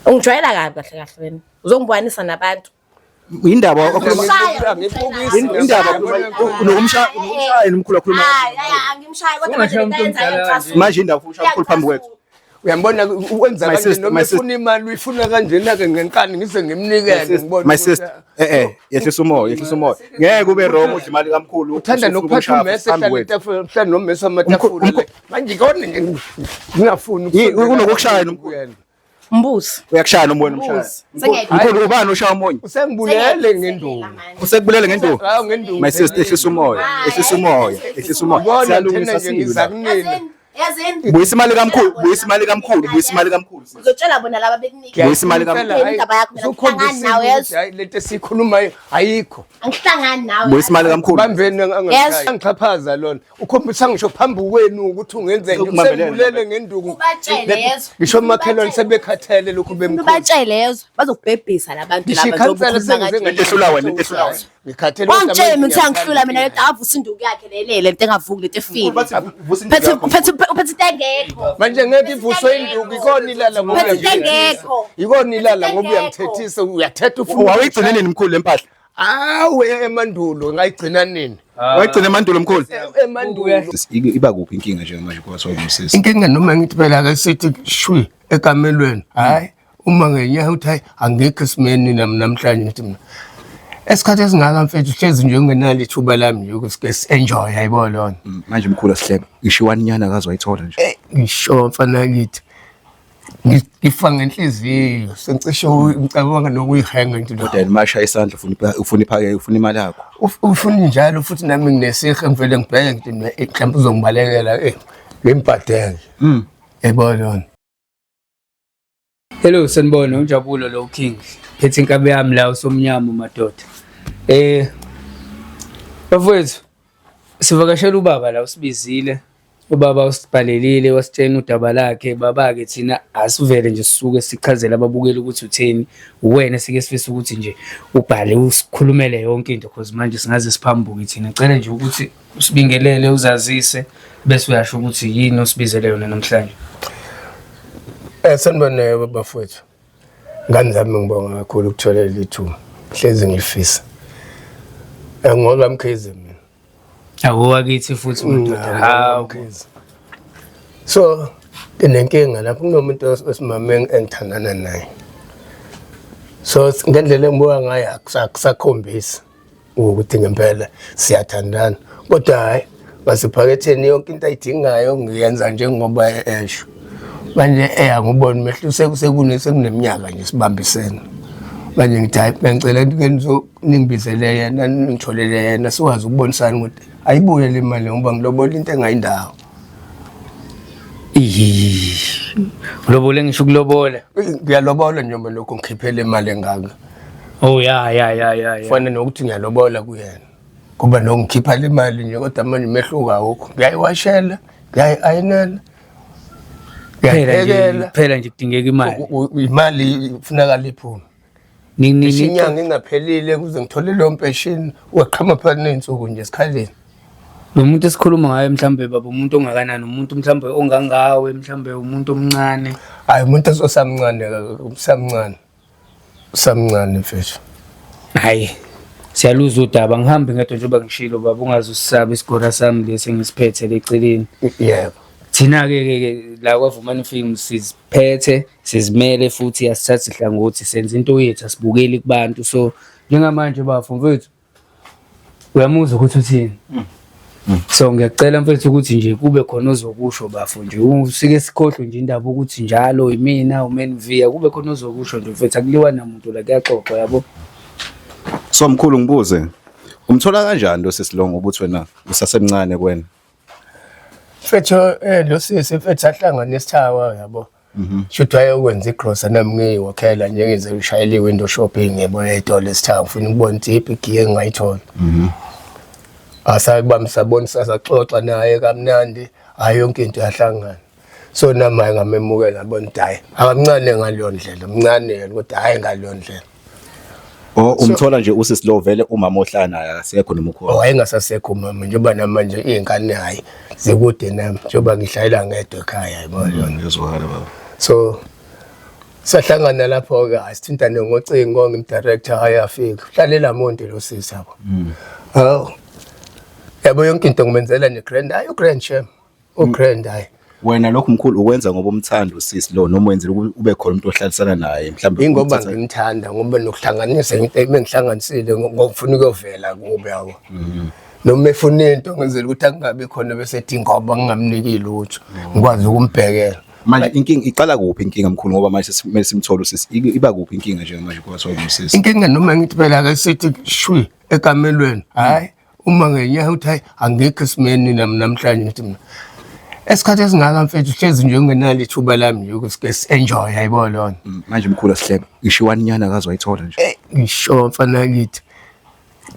Ungijwayela kabi kahle kahle wena. Uzongibukanisa nabantu. Indaba okhuluma Ngishaya. indaba nokumshaya yini umkhulu akhuluma. Hayi, hayi, angimshayi kodwa manje Ungashaya lento umuntu ayenzayo omdala iyangicasula. Manje indaba ufuna umkhulu phambi kwethu. Uyambona wenza My kanje sister, noma my sister. efuna imali uyifuna kanjena ke ngenkani ngize ngimnikele ngibone. My ukuthi- sister, yehlisa umoya, yehlisa umoya. Ngeke ube wrong udla imali kamkhulu. Uthanda nokuphatha ummese phambi ehlala kwethu. etafuleni, mhlawumbe nommese amatafula. Umkhulu- Manje ikona nje ngingafuni Yi- ukusondela unokukushaya nomkhulu. kuyena. Mbuzi. Uyakushaya noma wena umshaya. Mbuzi. Sengiyayibona. Mkhulu ubani oshaya omunye? Usengibulele ngenduku. Usekubulele ngenduku. Hawu ngenduku. My sister, ehlisa umoya, ehlisa umoya, ehlisa umoya. Ubona Siyalungisa thina nje ngiza silu. kunina. Yazini, yazini. Buyisa imali kamkhulu, buyisa imali kamkhulu, buyisa imali kamkhulu. Ngizotshela bona laba bekunika. Buyisa imali kamkhulu. Phela indaba yakho mina angihlangani nawe Usukhombisile yezo. hayi lento esikhulumayo ayikho. Angihlangani nawe. Buyisa imali kamkhulu. Bambeni Yes. angixhaphaza lona. Ukhombisa ngisho phambi kwenu ukuthi ungenze nje Ukubambelele. usengibulele ngenduku. Ubatshele yezo. Ngisho omakhelwane sebekhathele lokhu bemkhulu. Ubatshele yezo. Bazokubhebhisa labantu Ngisho laba njengoba ikhansela ukhuluma sengize kanje. Into ehlula wena, into ehlula wena. Ngikhathele Wangitshela mina ukuthi angihlula mina lento avusa induku yakhe lelele lento engavuki lento efile. Phethe phethe uphethe into engekho. Manje ngeke ivuswe induku ikona ilala ngoba Phethe into uyangithethisa. engekho. Ikona ilala ngoba Engekho. uyangithethisa uyathetha ufuna. Wawuyigcine nini mkhulu lempahla? Awu emandulo ngayigcina nini? Wayigcina emandulo mkhulu. Emandulo. Iba kuphi inkinga njengamanje kwathiwa ngumsisi? Inkinga noma ngithi phela ake sithi shwi ekamelweni. Hayi uma ngenyawo uthi hayi angikho esimeni nami namhlanje ngithi mina. Esikhathi esingaka mfethu hlezi nje ungenalo ithuba lami nje ukuthi ke enjoy ayibo lona. Manje mkhulu asihleke. Ngisho iwaninyana akaze wayithola nje. Eh ngisho mfana kithi. Ngifa ngenhliziyo sengicishe ngicabanga nokuyihenga nje. Kodwa yena mashaya isandla ufuna ufuna iphake ufuna imali yakho. Ufuna njalo futhi nami nginesihe ngivele ngibheke ngithi mina mhlawumbe uzongibalekela ngimbhadele. Yebo lona. Hello sanibona uNjabulo lo King. Phethe inkabi yami la usomnyama madoda. Bafowethu sivakashela ubaba la usibizile. Ubaba usibhalelile wasitshena udaba lakhe baba ke thina asivele nje sisuke sichazele ababukeli ukuthi utheni uwena sike sifisa ukuthi nje ubhale usikhulumele yonke into because manje singaze siphambuke thina. Cela nje ukuthi usibingelele uzazise bese uyasho ukuthi yini osibizele yona namhlanje. Sanibona bafowethu. Ngane zami ngibonga kakhulu ukuthola leli thuba. Hlezi ngilifisa. Ngoba Mkhize mina. Awu wakithi futhi madoda. Hawu. Mkhize. So nginenkinga lapho kunomuntu osimame engithandana naye. So ngendlela engibuka ngayo akusakhombisi ukuthi ngempela siyathandana. Kodwa hayi ngasephaketheni yonke into ayidingayo ngiyenza njengoba esho. Manje anguboni mehlo sekuneminyaka nje sibambisene. Manje ngithi hayi bengicela ke ningibizele yena ningitholele yena sikwazi ukubonisana ukuthi ayibuye le mali ngoba ngilobola into engayindawo. Ulobole ngisho ukulobola. Ngiyalobola njengoba lokho ngikhiphele imali engaka. Oh ya ya ya ya. ya. Fana nokuthi ngiyalobola kuyena. Kuba nokungikhipha le mali nje kodwa manje umehluko awukho. Ngiyayiwashela, ngiyayi-ayinela. Phela nje Ngiyaphekela. phela nje kudingeka imali. Imali kufunakala iphume. Ni ni Ngisho ni inyanga ingaphelile kuze ngithole leyo mpeshini waqhama phakathi ney'nsuku nje esikhaleni. Lo muntu esikhuluma ngaye mhlambe baba umuntu ongakanani umuntu mhlambe ongangawe mhlambe umuntu omncane. Hayi umuntu osamncane usamncane. Usamncane mfethu. Hayi siyaluza udaba ngihambe ngedwa njengoba ngishilo baba ungaze usisaba isigora sami lesi engisiphethe leceleni. Yebo. Thina ke ke la kwaVumani Films siziphethe sizimele futhi asithathe ihlangothi senza into yethu asibukeli kubantu so njengamanje bafo mfethu uyamuzwa ukuthi uthini. So ngiyacela mfethu ukuthi nje kube khona ozokusho bafo nje usike sikhohlwe nje indaba ukuthi njalo imina uMenvia kube khona ozokusho nje mfethu akuliwa namuntu la kuyaxoxwa yabo. So mkhulu ngibuze umthola kanjani lo sisi lo ngoba uthi wena usasemncane kuwena? Mfethu lo sisi mfethu sahlangana esithawa yabo. Shuthi wayekwenza igrosa nami ngiyiwokhela nje ngize ngishayele i-window shopping yebo ey'tolo esithawa ngifuna ukubona ukuthi iphi igiye engingayithola. Asabambisabonisa saxoxa naye kamnandi hayi yonke into yahlangana. So nami hayi ngamemukela ngabona ukuthi hhayi akamncane ngaleyo ndlela mncane yena kodwa hhayi ngaleyo ndlela. Oh umthola nje usisi lo vele umama ohlala naye akasekho noma ukhona. Wayengasasekho umama njengoba namanje iy'ngane hhayi zikude nami njengoba ngihlayela ngedwa ekhaya yabo yona. Ngiyazwakala baba. So Sahlangana lapho-ke, hhayi sithintane ngocingo, ngimdirector, hhayi afika. Hlalela muntu lo sisi yabo. Hawu. Yabo yonke into ngimenzela nje grand, hhayi ugrand shem. Ugrand hhayi. Wena lokhu mkhulu ukwenza ngoba umthanda usisi lo noma wenzela ube khona umuntu ohlalisana naye mhlawumbe Ingoba ngimthanda ngoba nokuhlanganisa into ebengihlanganisile ngokufuna ukuyovela kubo yabo. Noma efuna into ngenzela ukuthi angabi khona bese ethi ngoba ngingamniki lutho. Ngikwazi ukumbhekela. Manje inkinga iqala kuphi inkinga mkhulu ngoba manje sesimele simthole usisi iba kuphi inkinga njengamanje kwathiwa usisi? Inkinga noma ngithi phela ake sithi shwi ekamelweni. Hayi uma ngenyawo uthi hayi angikho esimeni nami namhlanje ngithi mina esikhathi esingaka mfethu hlezi nje ungenalo ithuba lami nje ukuthi ke enjoy ayibo lona. Manje mkhulu asihlebe ngisho iwaninyana akaze wayithola nje. Eh ngisho mfana kithi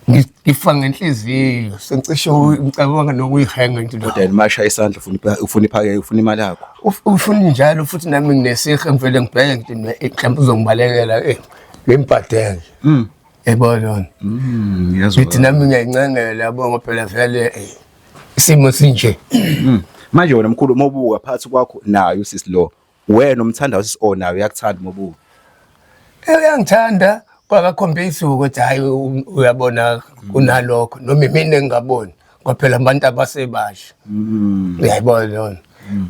ngifa ngenhliziyo sengicishe ngicabanga nokuyihenga into Kodwa yena mashaya isandla ufuna iphake ufuna imali yakho. Ufuna njalo futhi nami nginesihe ngivele ngibheke ngithi mina mhlawumbe uzongibalekela ngimbhadele. Yebo lona. Ngiyazwa. Ngithi nami ngiyayincengela yabo ngoba phela vele isimo sinje. Manje wena mkhulu uma ubuka phakathi kwakho naye usisi lo wena umthanda usisi o naye uyakuthanda uma ubuka. Uyangithanda kwakakhombisi ukuthi hayi uyabona kunalokho noma imina engingaboni ngoba phela abantu abasebasha. Uyayibona lona.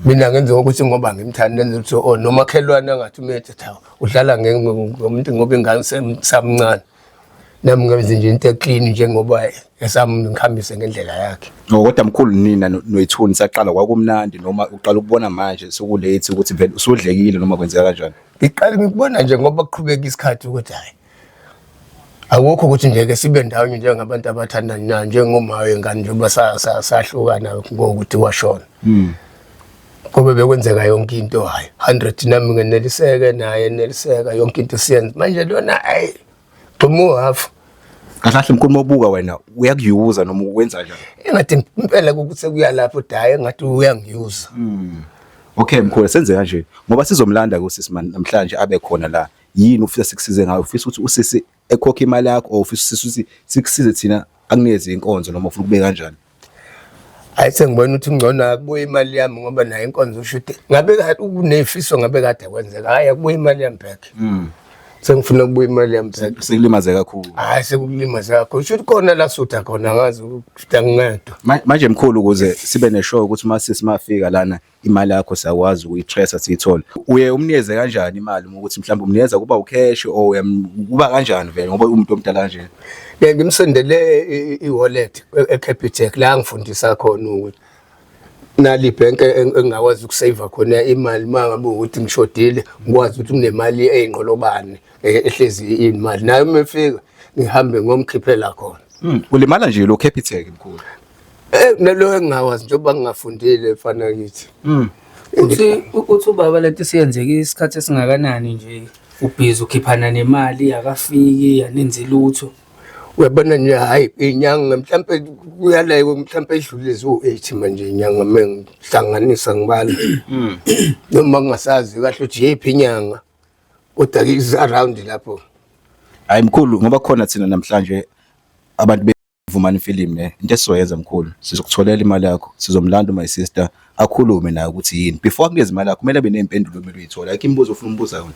Mina ngenza ukuthi ngoba ngimthanda ngenza ukuthi oh nomakhelwane angathi umethe thawu udlala ngomuntu ngoba ingane samncane. Nami ngenze nje into eclean njengoba esami ngihambise ngendlela yakhe. No kodwa mkhulu nina noyithuni saqala kwakumnandi noma uqala ukubona manje sekulate ukuthi vele usudlekile noma kwenzeka kanjani? Ngiqale ngikubona nje ngoba kuqhubeka isikhathi ukuthi hayi akukho ukuthi nje ke sibe ndawonye njengabantu abathandana na njengoma wengane njengoba sahlukana ngokuthi washona. Ngoba bekwenzeka yonke into hayi 100 nami ngeneliseke naye eneliseka yonke into siyenza manje lona hayi gxuma uhafu. Kahle kahle mkhulu mawubuka wena uyakuyuza noma ukwenza kanjani? Engathi impela ukuthi sekuya lapho dayi engathi uyangiyuza. Okay mkhulu senze kanje ngoba sizomlanda kusisi namhlanje abe khona la. Yini ufisa sikusize ngayo? Ufisa ukuthi usisi ekhokhe imali yakho or ufisa usisi ukuthi sikusize thina akunikeze inkonzo noma ufuna ukube kanjani? Hayi sengibona ukuthi ngcono akubuye imali yami ngoba nayo inkonzo usho ukuthi ngabe kade unefiso ngabe kade kwenzeka hayi akubuye imali yami back. Sengifuna ukubuya imali yami back. Sekulimaze kakhulu. Hayi sekulimaze kakhulu. Usho ukuthi khona la sutha khona ngazi ukuthi angingedwa. Manje mkhulu ukuze sibe neshow ukuthi uma sisi mafika lana imali yakho siyakwazi ukuyitracer siyithole. Uye umnikeze kanjani imali uma ukuthi mhlawumbe umnikeza kuba ucash or kuba kanjani vele ngoba umuntu omdala kanje? Ngeke ngimsendele i-wallet eCapitec la ngifundisa khona ukuthi nali ibhenki engingakwazi ukusave khona imali uma ngabe ukuthi ngishodile ngikwazi ukuthi kunemali eyinqolobane ehlezi imali nayo uma efika ngihambe ngomkhiphela khona. Ulimala nje lo Capitec mkhulu. Nalo engingawazi njengoba ngingafundile mfana kithi. Uthi ubaba lento isiyenzeke isikhathi esingakanani nje ubhizi ukhiphana nemali akafiki anenzi lutho. Uyabona nje hayi inyanga mhlampe kuyaleke mhlampe idlule ziwu-8 manje inyanga mengihlanganisa ngibala. Noma ngingasazi kahle ukuthi yiphi inyanga kodwa ke is around lapho. Hayi mkhulu ngoba khona thina namhlanje abantu Vumani Film ne into esizoyenza mkhulu sizokutholela imali yakho sizomlanda my sister akhulume naye ukuthi yini before akunikeze imali yakho kumele abe nempendulo kumele uyithole ayikho imibuzo ofuna umbuza yona.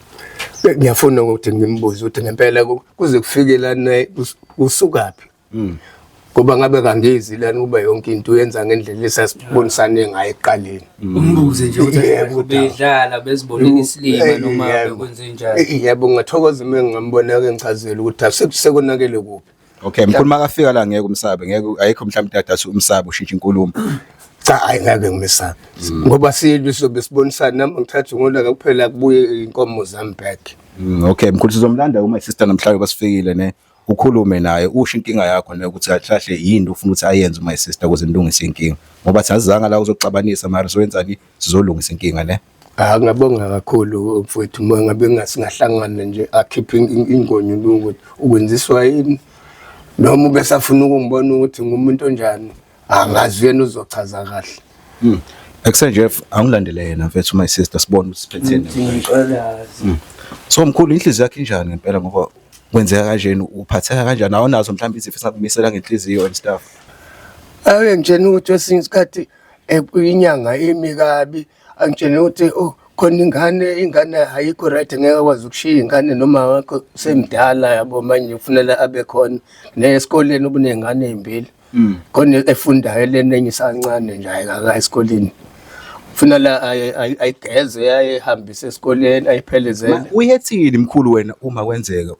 Ngiyafuna ukuthi ngimbuze ukuthi ngempela kuze kufike lana usukaphi. Ngoba ngabe kangizi lana kuba yonke into uyenza ngendlela esasibonisane ngayo ekuqaleni. Umbuze nje ukuthi Yebo, bedlala bezibonela isilima noma Yebo. bekwenze njani. Yebo ngathokoza uma ngingambona ke ngichazele ukuthi sekonakele kuphi. Okay mkhulu makafika la ngeke umsabe ngeke ayikho mhlawumbe tata athi umsabe ushintsha inkulumo. Cha hayi ngeke ngimesabe. Ngoba silwi sobe sibonisana nami ngithatha ngolaka kuphela kubuye inkomo zami back. Okay mkhulu sizomlanda uma sister namhlanje basifikile ne ukhulume naye usho inkinga yakho ne ukuthi kahle kahle yini ufuna ukuthi ayenze my sister ukuze nilungise inkinga ngoba thina sizanga la uzoxabanisa mara soyenzani sizolungisa inkinga ne. Ah ngabonga kakhulu mfowethu uma ngabe ngasingahlangana nje akhiphe ingonyo ukuthi ukwenziswa yini noma ubesafuna ukungibona ukuthi ngumuntu onjani angazi yena uzochaza kahle. Ekuse Jeff angilandele yena mfethu my sister sibone ukuthi siphetheni. Ngicelazi. So mkhulu inhliziyo yakho injani ngempela ngoba kwenzeka kanjeni uphatheka kanjani awunazo mhlawumbe izifo esingakumisela ngenhliziyo and stuff. Ake ngitshena ukuthi kwesinye isikhathi inyanga imi kabi angitshene ukuthi oh Khona ingane, ingane ayikho right, ngeke akwazi ukushiya ingane noma wakho semdala yabo, manje kufanele abe khona nesikoleni, ubuney'ngane ey'mbili khona efundayo lena, enye isancane nje ayikakayi esikoleni, kufanele ayigeze, ayihambise esikoleni, ayiphelezele. Uyethini mkhulu wena uma kwenzeka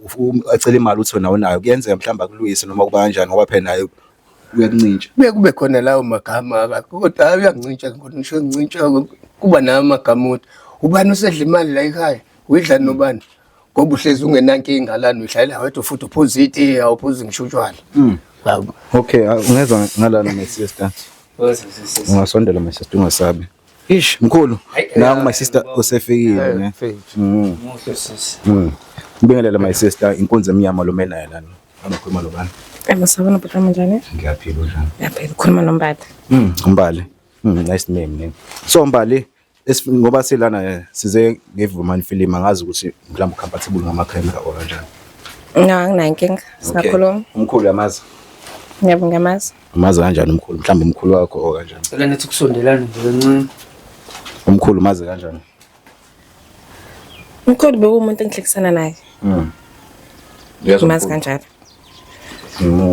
acela imali uthi wena awunayo, kuyenzeka mhlawumbe akulwise noma kuba kanjani, ngoba phela naye uyakuncintsha? Kuye kube khona lawo magama, kodwa hayi uyangincintsha, ngisho ngincintsha kuba nawo amagama ukuthi ubani usedla imali la ekhaya, uyidla nobani, ngoba uhlezi ungenankinga lana, uyihlalela wedwa futhi uphuza itiye, awuphuzi ngisho utshwala. Yabo. Okay, ungeza ngalana my sister. Ungasondela my sister, ungasabi. Ish, mkhulu. Nangu my sister usefikile ne. Muhle sisi. Ngibingelele my sister, inkunzi emnyama lo menayo lana. Amakhuluma lobani? Ebo, sawubona bhuti wami, njani? Ngiyaphila, unjani? Ngiyaphila, ukhuluma noMbali. Mbali. Nice name name. So Mbali, ngoba silana size ngeVumani film, angazi ukuthi mhlawumbe compatible ngama camera or kanjani. No, anginayo inkinga. Singakhuluma. Umkhulu uyamazi? Ngiyabo, ngiyamazi. Umazi kanjani umkhulu? Mhlawumbe umkhulu wakho or kanjani? Cela nithi kusondelana nje kancane. Umkhulu umazi kanjani? Umkhulu bekuwumuntu engihlekisana naye. Uyezwa Ngimazi umkhulu? kanjalo.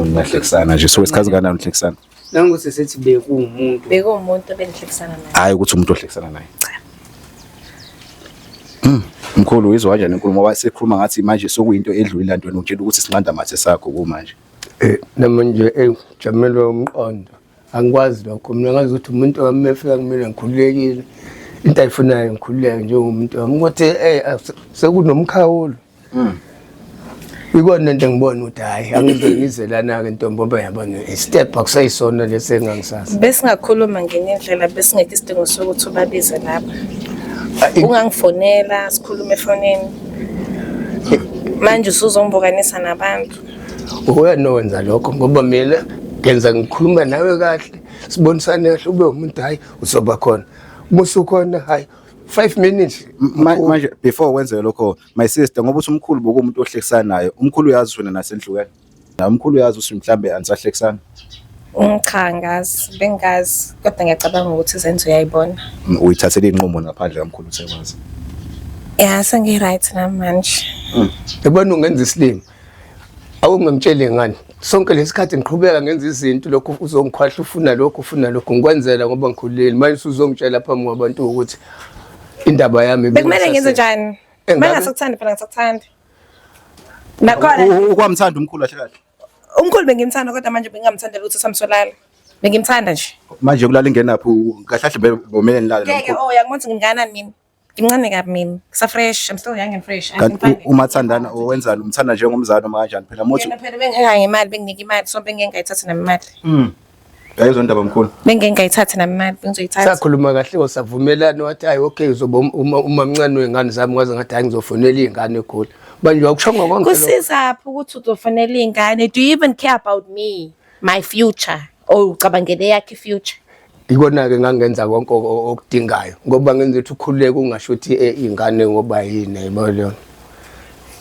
Niyahlekisana nje. So isikhathi kanani nihlekisana? Nangokuthi sethi bekuwumuntu. Bekuwumuntu ebengihlekisana naye. Hayi ukuthi umuntu ohlekisana naye. Mkhulu, uyizwa kanjani inkulumo, ngoba sikhuluma ngathi manje sokuyinto edlulile lantweni, utshela ukuthi sinqanda mathe sakho kumanje. Nami nje ngijamelwe umqondo, angikwazi lokho mina. Ngazi ukuthi umuntu wami efika kumina ngikhululekile, into ayifunayo ngikhululeke njengomuntu wami, ukuthi sekunomkhawulo. Ikona into engibona ukuthi hhayi, angize ngize lana-ke ntombi, ngoba yabona i-step akuseyisona lesi engangisazi. Besingakhuluma ngenye indlela, besingekho isidingo sokuthi ubabize lapha. Ungangifonela, sikhulume efonini. Manje usuzongibukanisa nabantu. Wena owenza lokho, ngoba mina ngenza ngikhuluma nawe kahle, sibonisane kahle, ube umuntu hhayi uzoba khona, uma usukhona hhayi 5 minutes. Manje before wenze lokho my sister, ngoba uthi umkhulu bokumuntu ohlekisana naye, umkhulu uyazi wena nasenhlukene. Umkhulu uyazi ukuthi mhlambe anisahlekisana? Cha, angazi, bengazi, kodwa ngiyacabanga ukuthi izenzo uyayibona. Uyithathele inqumo ngaphandle kamkhulu usekwazi. Ya, sengi-right nami manje. Yabona, ungenza isilima, awungangitsheli ngani sonke lesikhathi ngiqhubeka ngenza izinto lokhu, uzongikhwahla, ufuna lokhu, ufuna lokhu, ngikwenzela ngoba ngikhulile. Manje usuzongitshela phambi kwabantu ukuthi indaba yami Bekumele ngenze njani? Mangasakuthandi phela, ngisakuthandi. Nakhona Ukwamthanda umkhulu kahle kahle. Umkhulu bengimthanda, kodwa manje bengingamthandela ukuthi samsolala. Bengimthanda nje. Manje kulala ingenaphi kahle kahle, bomele nilale Ngeke nomkhulu? Oh, uyangibona ukuthi nginganani mina. Ngimncane kabi mina. Ngisa fresh, I'm still young and fresh. I can Kanti find it. umathandana owenzani, umthanda njengomzali noma kanjani phela mothi? Yena phela bengiheka ngemali, benginika imali, so bengeke ngayithatha nami imali. Yayizwa indaba mkhulu. Bengeke ngayithatha nami imali, bengizoyithatha. Sakhuluma kahle, savumelana, wathi hayi okay, uzoba umamncane wey'ngane zami. Ngaze ngathi hayi, ngizofonela iy'ngane egoli. Manje wakushonga konke lokho. Kusizaphi ukuthi uzofonela iy'ngane? Do you even care about me? My future? Or ucabangele yakhe future? Ikona-ke ngangenza konke okudingayo, ngoba ngenza ukuthi ukhululeke, ungasho ukuthi iy'ngane ngoba yini, yayibona leyo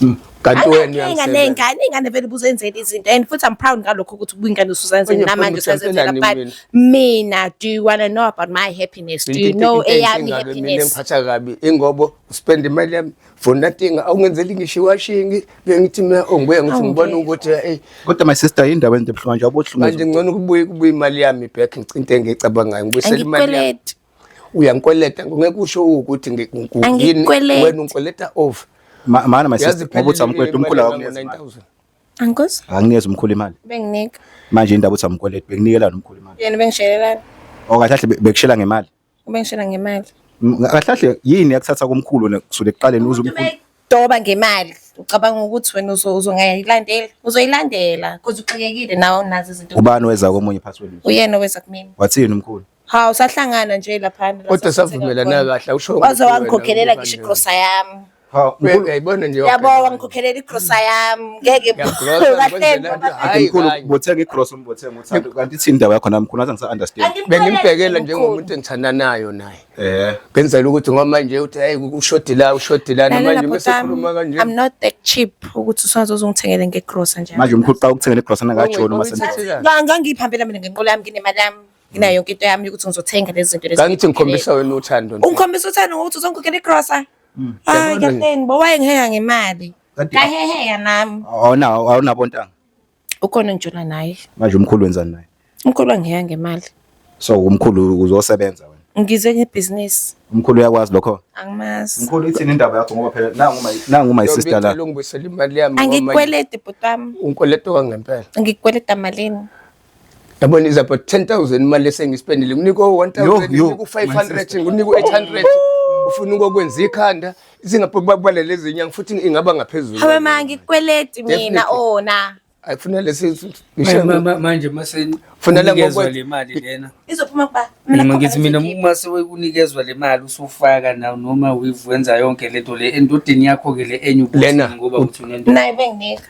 nto. Kanti wena Inkinga uyangisebenza. ney'ngane, iy'ngane vele ubuzenzela izinto and futhi I'm proud ngalokho ukuthi ubuyingane usuzenzela Okunye namanje futhi usazenzela, ngijabulelani but mina, do you wanna know about my happiness? Do you know Into eyami enhle mina happiness? engiphatha kabi ingobo uspend imali yami for nothing, awungenzeli ngisho iwashing. Bengithi mina, oh, ngibuye ngithi ngibona ukuthi hey. Kodwa my sister, indaba into ebuhlungu nje Manje abohlungu. ngcono kubuye imali yami back, ngicinte engiyicabangayo, ngibuyisele imali yami. Angikweleti. Uyangikweleta, ngeke usho ukuthi yini. Angikweleti. Wena ungikweleta over. Mana my Yazi sister, ngoba uthi amkweleta umkhulu, imali akakunikeza imali. 9000. Angikuzwa? Akakunikeza umkhulu imali. Benginika. Manje indaba uthi amkweleta, bekunikelana umkhulu imali? Yena bengishelelana. Oh, kahle kahle bekushela ngemali. Ubengishela ngemali. Kahle kahle yini yakuthatha komkhulu wena kusukela ekuqaleni uze umkhulu? Doba ngemali. Ucabanga ukuthi wena uzongayilandela? Uzoyilandela because uxakekile nawe, unazo izinto. Ubani weza komunye phakathi kwenu? Uyena oweza kumina. Wathini umkhulu? Hawu, sahlangana nje laphana. La Kodwa sasithenga savumelana khona. kahle, awusho Waze ukuthi wangikhokhelela wena ngisho igrosa yami. Ha, mkhulu. Uyayibona nje. Yabo, wangikhokhelela igrosa yami. Ngeke Ngiyagrosa, kahle. ngikwenzela nto. Hhayi, Mkhulu, kanye. bothenga igrosa, umbothenga uthando. Kanti ithini indaba yakho nami mkhulu, ngathi angisa understand. Bengimbhekela njengomuntu engithanda nayo naye. Ngenzela ukuthi ngoba manje uthi hayi, ushodi la, ushodi la, Lalela manje bhuti mase wami, khuluma kanje. I'm not that cheap ukuthi usaze uzongithengele ngegrosa nje. Manje umkhulu xa ukuthengela igrosa nangajoni uma Ongithathela. Ngangiphambela mina ngenqola yami, nginemali yami. Nginayo yonke into yami yokuthi ngizothenga lezi zinto lezi. Ngangithi ngikhombisa wena uthando nje. Ungikhombisa uthando ngokuthi uzongikhokhela igrosa. Hayi Yabona nje. kahleni bo wayengiheha ngemali. Kanti- Ngaheheya nami. Awunawo awunabo ntanga. Ukhona engijula naye. Manje umkhulu wenzani naye? Umkhulu wangiheha ngemali. So umkhulu uzosebenza wena. Ngize ngebhizinisi. Umkhulu uyakwazi lokho? Angimazi. Mkhulu ithini indaba yakho ngoba phela nangu my sister la. Ngicela ungibuyisele imali yami ngoba manje Angikweleti bhuti wami. ungikweleta kwangempela. Ngikweleta malini? Yabona is about 10,000 imali esengispendile. Nginika Yo, u-1000, yo, nginika u-500, nginika u-800. Ufuna ukwenza ikhanda, zingaphi lezi nyanga futhi ingaba ngaphezulu. Hawe ma ngikweleti mina Definitely. ona. Ayifuna lesi Manje mase Funela unikezwa ngokwe- le mali lena. Izophuma kuba Mina ngithi mina uma sewunikezwa le mali usufaka nawo noma weave wenza yonke lento le endodeni yakho ke le enye ukuthi Lena, ngoba uthi unendoda. Naye benginika.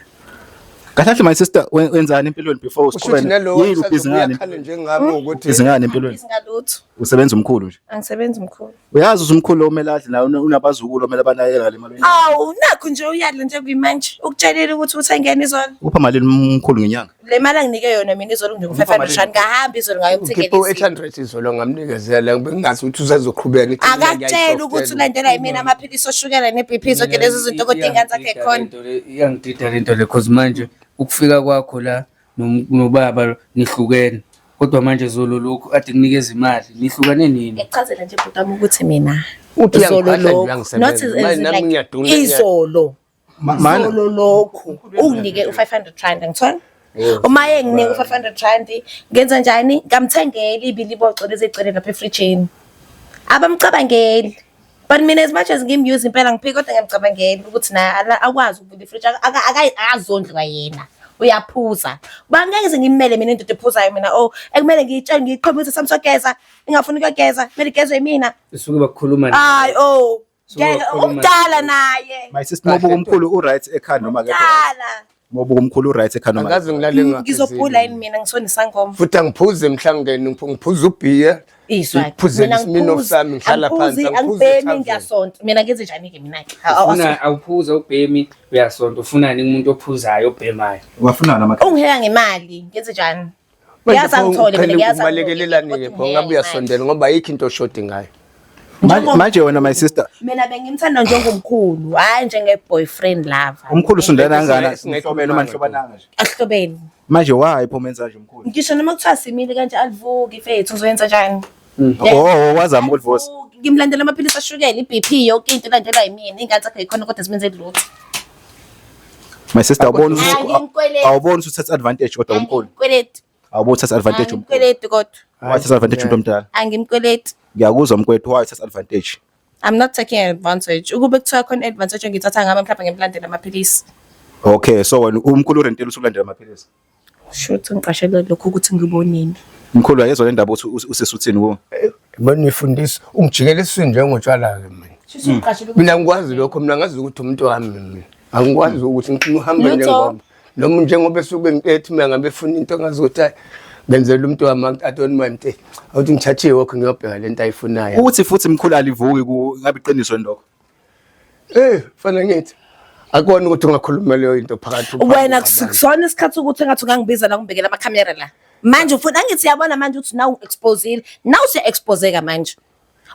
Kahle kahle my sister wenzani empilweni before Ushuthi usiqhubene? nalowo Yini ubhizi ngani? uyakhala njengami ukuthi Ubhizi ngani empilweni? Izingalutho. Usebenza umkhulu nje. Angisebenzi mkhulu. Uyazi ukuthi umkhulu omele adle nawe unabazukulu omele abanakekele ngale mali. Awu nakho nje uyadla nje kuyimanje. Ukutshelile ukuthi uthengeni izolo. Upha malini umkhulu ngenyanga? Le mali anginike yona mina izolo nje ngo-500 rand ngahamba izolo ngikhiphe ngayomthengela. u-800 izolo ngamnikezela bengingazi ukuthi usazoqhubeka ngithi mina Akakutshela ukuthi ulandela yimina amaphilisi oshukela ne-BP zonke lezi zinto kodwa ingane zakhe khona. Iyangidida lento le cause manje ukufika kwakho la nobaba nihlukene kodwa manje zolo lokhu ade kunikeza imali nihlukane nini? Ngikuchazela nje bhuti wami ukuthi mina Uthi izolo uyangiphahla nje, lokhu uyangisebenza. not as Manje in nami like ngiyaduna, izolo Mana izolo lokhu unginike u-500 rand ngithola uma enginike u-500 rand ngenza njani ngamthengela ibiliboco lezi egcwele lapha efrijini abamcabangeli but mina as much as ngimuse impela ngiphike kodwa ngiyamcabangela ukuthi naye akwazi ukuvula ifriji akazondli kwayena uyaphuza bangeke ngize ngimele mina indoda ephuzayo mina oh ekumele ngiyitshele ngiyiqhome ukuthi samsogeza ingafuni ukuyogeza kumele igezwe yimina Usuke bakukhuluma naye. hayi oh Suke ngeke wakhuluma umdala naye my sister mobuka umkhulu u right ekhanda noma akekho right? mdala Mobuka umkhulu u right ekhanda noma Angikaze ngilale ngizobhula yini mina ngisonisangoma futhi angiphuze emhlangeni ngiphuza ubhiya izwa ngiphuze isminof sami ngihlala phansi angiphuze angibhemi ethaveni. ngiyasonta mina ngenze njani-ke mina-ke Ufuna awuphuza ubhemi uyasonta ufunani kumuntu ophuzayo obhemayo. Wafunana ama ungiheka ngemali ngenze njani Manje Ngiyazi pho angithole mina uqhele ngiyazi ubalekelelani-ke pho ngabe uyasondela ngoba ayikho into oshodi ngayo Manje wena my sister mina bengimthanda njengomkhulu hhayi njenge-boyfriend lover umkhulu usondela kangana Singekho nihlobene noma imanga, nihlobananga nje. ahlobene Manje why pho menza nje umkhulu? ngisho noma kuthiwa simile kanje alivuki fethu ngizoyenza njani Oh wazama ukulivusa. Alivuki. Ngimlandela amaphilisi ashukela i-BP yonke into ilandelwa yimina ingane zakhe yikhona kodwa zimenze lutho My sister awuboni ukuthi Angimkweleti. awuboni ukuthi uthatha advantage kodwa umkhulu. Angimkweleti. Awuboni uthatha advantage umkhulu. Angimkweleti kodwa Wathatha advantage umuntu omdala. angimkweleti Ngiyakuzwa mkwethu why uthatha advantage. I'm not taking advantage. Ukube kuthiwa khona advantage engiyithatha ngami mhlawumbe ngimlandela amaphilisi. Okay so wena umkhulu urentela usulandela amaphilisi. Shuthi ngiqashele lokho ukuthi ngibonini. Mkhulu ayezwa le ndaba ukuthi usesuthini kuwo. Yabona uyifundisa ungijikela esiswini njengotshwala-ke mina Shuthi ngiqashele ukuthi mina ngikwazi lokho mina ngazi ukuthi umuntu wami mina angikwazi ukuthi ngifuna uhambe Lutho. njengoba noma njengoba esuke ethi mina ngabe efuna into ngazi ukuthi hayi ngenzela umuntu wami I don't mind eh awuthi ngithathe iwalk ngiyobheka lento ayifunayo Uthi futhi mkhulu alivuki ku ngabe iqiniso yini lokho. eh fana ngithi akubona ukuthi ungakhuluma leyo into phakathi wena kusona isikhathi ukuthi engathi ungangibiza la ngibhekela amakhamera la. Manje ufuna angithi yabona manje ukuthi nawu exposile. Nawu usuya-exposeka manje.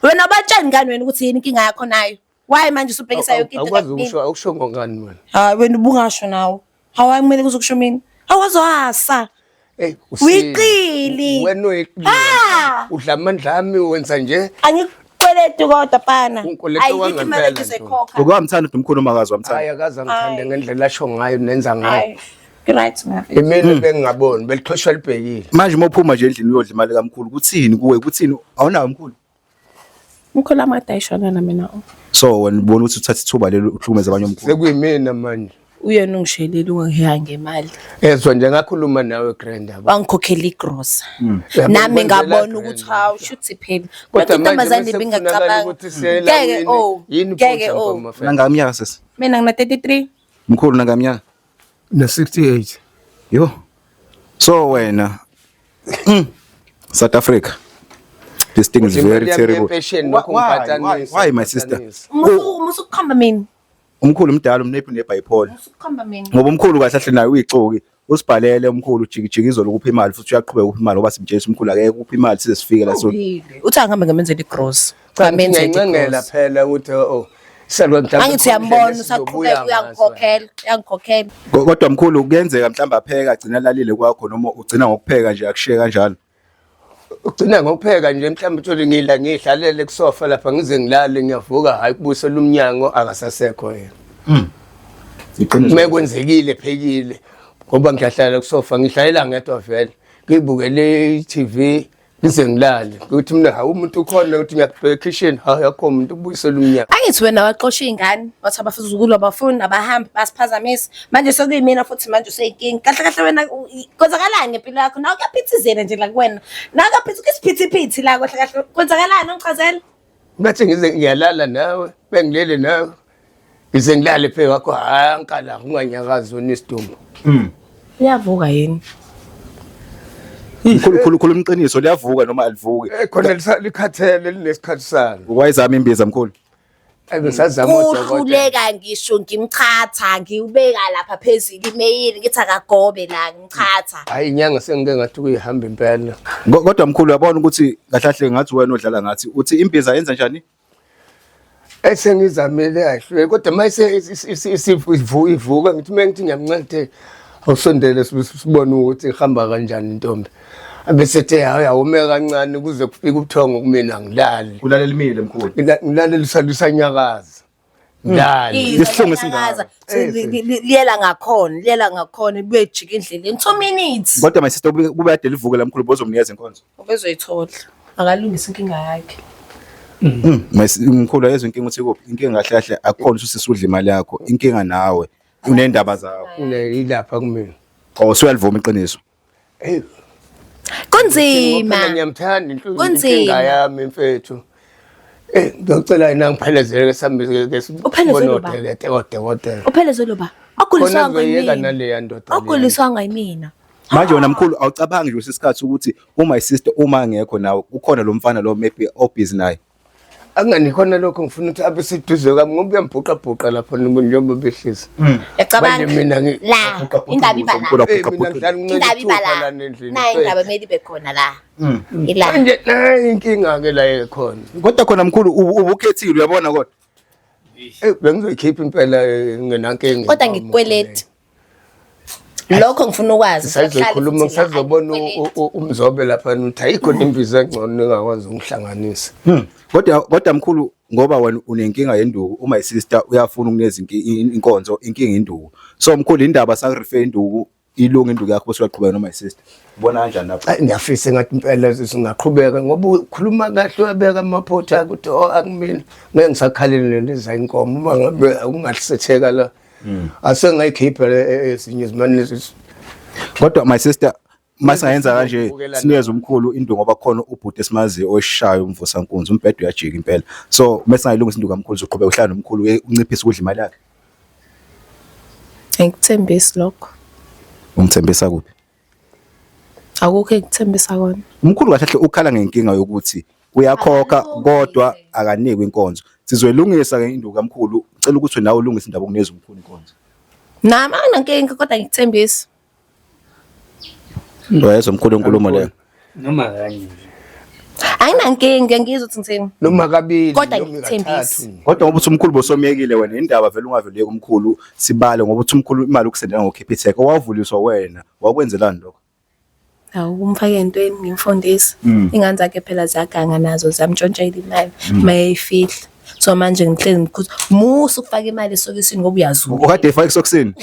Wena ubatshani ngani wena ukuthi yini inkinga yakho nayo? Why manje usubhekisa yonke into awukwazi kumina? ukusho awusho ngongani wena Hayi wena ubungasho nawe. Hawu kumele kuzokusho mina. Awazwasa. hey Uyiqili. wena uyiqili Ah! udla amandla ami wenza nje Angikukweleti kodwa pana. Ungikweleta Ayikho imali okwangempela, engizoyikhokha. Ukwamthanda ukuthi umkhulu umakazi wamthanda. hayi akaze angithande ngendlela asho ngayo nenza ngayo Hayi. Right ngabe. imina bengingaboni belixhoshwa libhekile Manje uma uphuma nje endlini uyodla imali kamkhulu kuthini kuwe kuthini awunayo mkhulu. Umkhulu amadayishana na mina. So wena ubona ukuthi uthatha ithuba lelo uhlukumeze abanye omkhulu. sekuyimina manje Uyena ungishelile ungangiheha ngemali. ezwa nje ngakhuluma nawe grand yabo Wangikhokhela igrosa. Yabo, Nami kwenzela ngabona grand. ukuthi hawu shuthi phela. Kodwa Kodwa manje intombazane bese ibingacabanga. kufunakala ukuthi siye Ngeke elawini. oh. Yini Ngeke iphutha oh. mfana mafethu? Nangaminyaka sisi. Mina ngina 33. Mkhulu nangaminyaka. Na 68 Yo. So wena South Africa. This thing is Imali very yami terrible. yempesheni lokhu Why, ngibhatanisa, why, my sister? ngibhatanisa. Musu musu kukhomba mina. Umkhulu mdala umnephi ne-bipolar. Usukhomba mina. Ngoba umkhulu kahle kahle naye uyixoki. Usibhalele umkhulu ujikijika izolo ukupha imali futhi uyaqhubeka ukupha imali ngoba simtshela umkhulu akeke ukupha imali size sifike la so. Uthi angihambe ngamenzela igross. Cha Ngamenzela ngiyancengela igross. phela ukuthi oh salwa mhlawumbe Angithi uyambona khona usaqhubeka indlela esizobuya ngaso. uyangikhokhela, uyangikhokhela. Kodwa mkhulu kuyenzeka mhlawumbe apheka agcina alalile kwakho noma ugcina ngokupheka nje akushiye kanjalo. Ugcina ngokupheka nje mhlawumbe uthole ngila ngihlalele kusofa lapha ngize ngilale ngiyavuka hayi kubuyisela umnyango akasasekho yena. Iqiniso. Uma kwenzekile phekile ngoba ngiyahlala kusofa ngihlalela ngedwa vele ngibukele i-TV ngize ngilale ukuthi mina hawu umuntu ukhona ukuthi ngiyakubheka ekhishini hayi akho umuntu ubuyisela umnyango. Angithi wena waxosha iy'ngane wathi abafuzukulu abafuni abahambi basiphazamisa manje sekuyimina futhi manje useyinkinga kahle kahle wena kwenzakalani ngempilo yakho nawe kuyaphithizela nje la kuwena nawe kuyaphitha kusiphithiphithi la kahle kahle kwenzakalani ungichazela Ngathi ngize ngiyalala nawe bengilele nawe ngize ngilale phe kwakho hayi ankala unganyakazi wena isidumbu. Uyavuka yini? Mkhulu khulu khuluma iqiniso liyavuka noma alivuki. Eh khona likhathele linesikhathi salo. Wayizama imbiza mkhulu. Ayi ngisazama odokotela. Kuhluleka ngisho ngimchatha ngiwubeka lapha phezulu imeyili ngithi akagobe la ngimchatha. Hayi inyanga sengike ngathi kuyihamba impela. Kodwa mkhulu uyabona ukuthi kahle kahle ngathi wena odlala ngathi uthi imbiza yenza njani? Esengizamile ayihluleki kodwa mayise ivuka ngithi uma ngithi ngiyamnceda awusondele sibone ukuthi ihamba kanjani intombi. Abese ethe hayi awume kancane kuze kufike ubuthongo kumina ngilale. Ulalela imile mkhulu. Ngilale lisanyakaza. Ngilale. Isihlungu esingaka. Liyela ngakhona, liyela ngakhona ibuye jika endleleni 2 minutes. Kodwa my sister kube kade livuke la mkhulu bozomnikeza inkonzo. Ubezoyithola. Akalungisa inkinga yakhe. Mkhulu ayezwa inkinga ukuthi ikuphi. Inkinga kahle kahle akukhona ukuthi usudla imali yakho. Inkinga nawe unendaba zakho. Ilapha kumina. Oh usuyalivuma iqiniso. Hey Kunzima. Phela ngiyamthanda Kunzima. inkinga yami mfethu. Eh ngiyocela yena ngiphelezele ke sambe ke Uphelezelwe ba? odokotela. Uphelezelwe ba? Khona Aguliswanga ngizoyeka yimina. naleya ndoda. leya. Aguliswanga yimina. Manje wena mkhulu awucabangi nje isikhathi ukuthi uma sister uma engekho nawe kukhona lo mfana lo maybe obusy naye. Angani khona lokho ngifuna ukuthi abe seduze kwami ngoba uyambhuqa bhuqa lapha njengoba behlezi. Yacabanga. Manje mina La indaba iba la. Mkhulu Eh, abhuqa mina bhuqa. ngihlala ngincela Indaba iba ithupha la. lana endlini. Nayi indaba kumele ibe khona la. Ila. Manje nayi inkinga ke la ekhona. Kodwa khona mkhulu ubukhethile uyabona kodwa. Eh bengizoyikhipha impela ngenankinga. Kodwa ngikukweleti. Lokho ngifuna ukwazi. Ngisazokhuluma Sihlale futhi la, ngisazobona angikukweleti. umzobe lapha ukuthi ayikho nembiza engcono engakwazi ukungihlanganisa. Kodwa mkhulu ngoba wena unenkinga yenduku uma isister uyafuna ukunikeza inkonzo inkinga induku. So mkhulu indaba sakurefer induku ilunga induku yakho bese uyaqhubeka noma isister. Ubona kanjani lapho? Ayi ngiyafisa ngathi impela singaqhubeka ngoba ukhuluma kahle uyabeka amaphutha ukuthi oh akumina ngeke ngisakhalele leza inkomo uma ngabe ungalisetheka la asengayikhipha ezinye izimane Kodwa my sister masingayenza kanje Ubukela sinikeze umkhulu induku ngoba khona ubhuti esimaziyo oshayo umvusankunzi umbhedo uyajika impela. So mesingayilungisa induku kamkhulu uzoqhubeka uhlala nomkhulu unciphise ukudla imali yakhe. Angikuthembisi lokho. Ungithembisa kuphi? Akukho engikuthembisa kona. Umkhulu kahle kahle ukhala ngenkinga yokuthi uyakhokha kodwa akanikwe inkonzo. Sizoyilungisa ke induku kamkhulu. Ngicela ukuthi nawe ulungise indaba okunikeza umkhulu inkonzo. Nami anginankinga kodwa ngikuthembisi. Uyayizwa umkhulu inkulumo leyo. Noma kanye nje. Anginankinga ngizwe ukuthi ngithini. noma kabili Kodwa noma ngikuthembise. kathathu. Kodwa ngoba uthi umkhulu bosomyekile wena indaba vele ungavele uyeke umkhulu sibale ngoba uthi umkhulu imali ukusendela ngoCapitec owavuliswa wena wakwenzelani lokho? Awu umfake entweni ngimfundise. Ingane zakhe phela ziyaganga nazo ziyamtshontshela imali mayeyifihla. So manje ngihlezi ngikhuza musa ukufaka imali esokisini ngoba uyazula. Ukade efaka esokisini?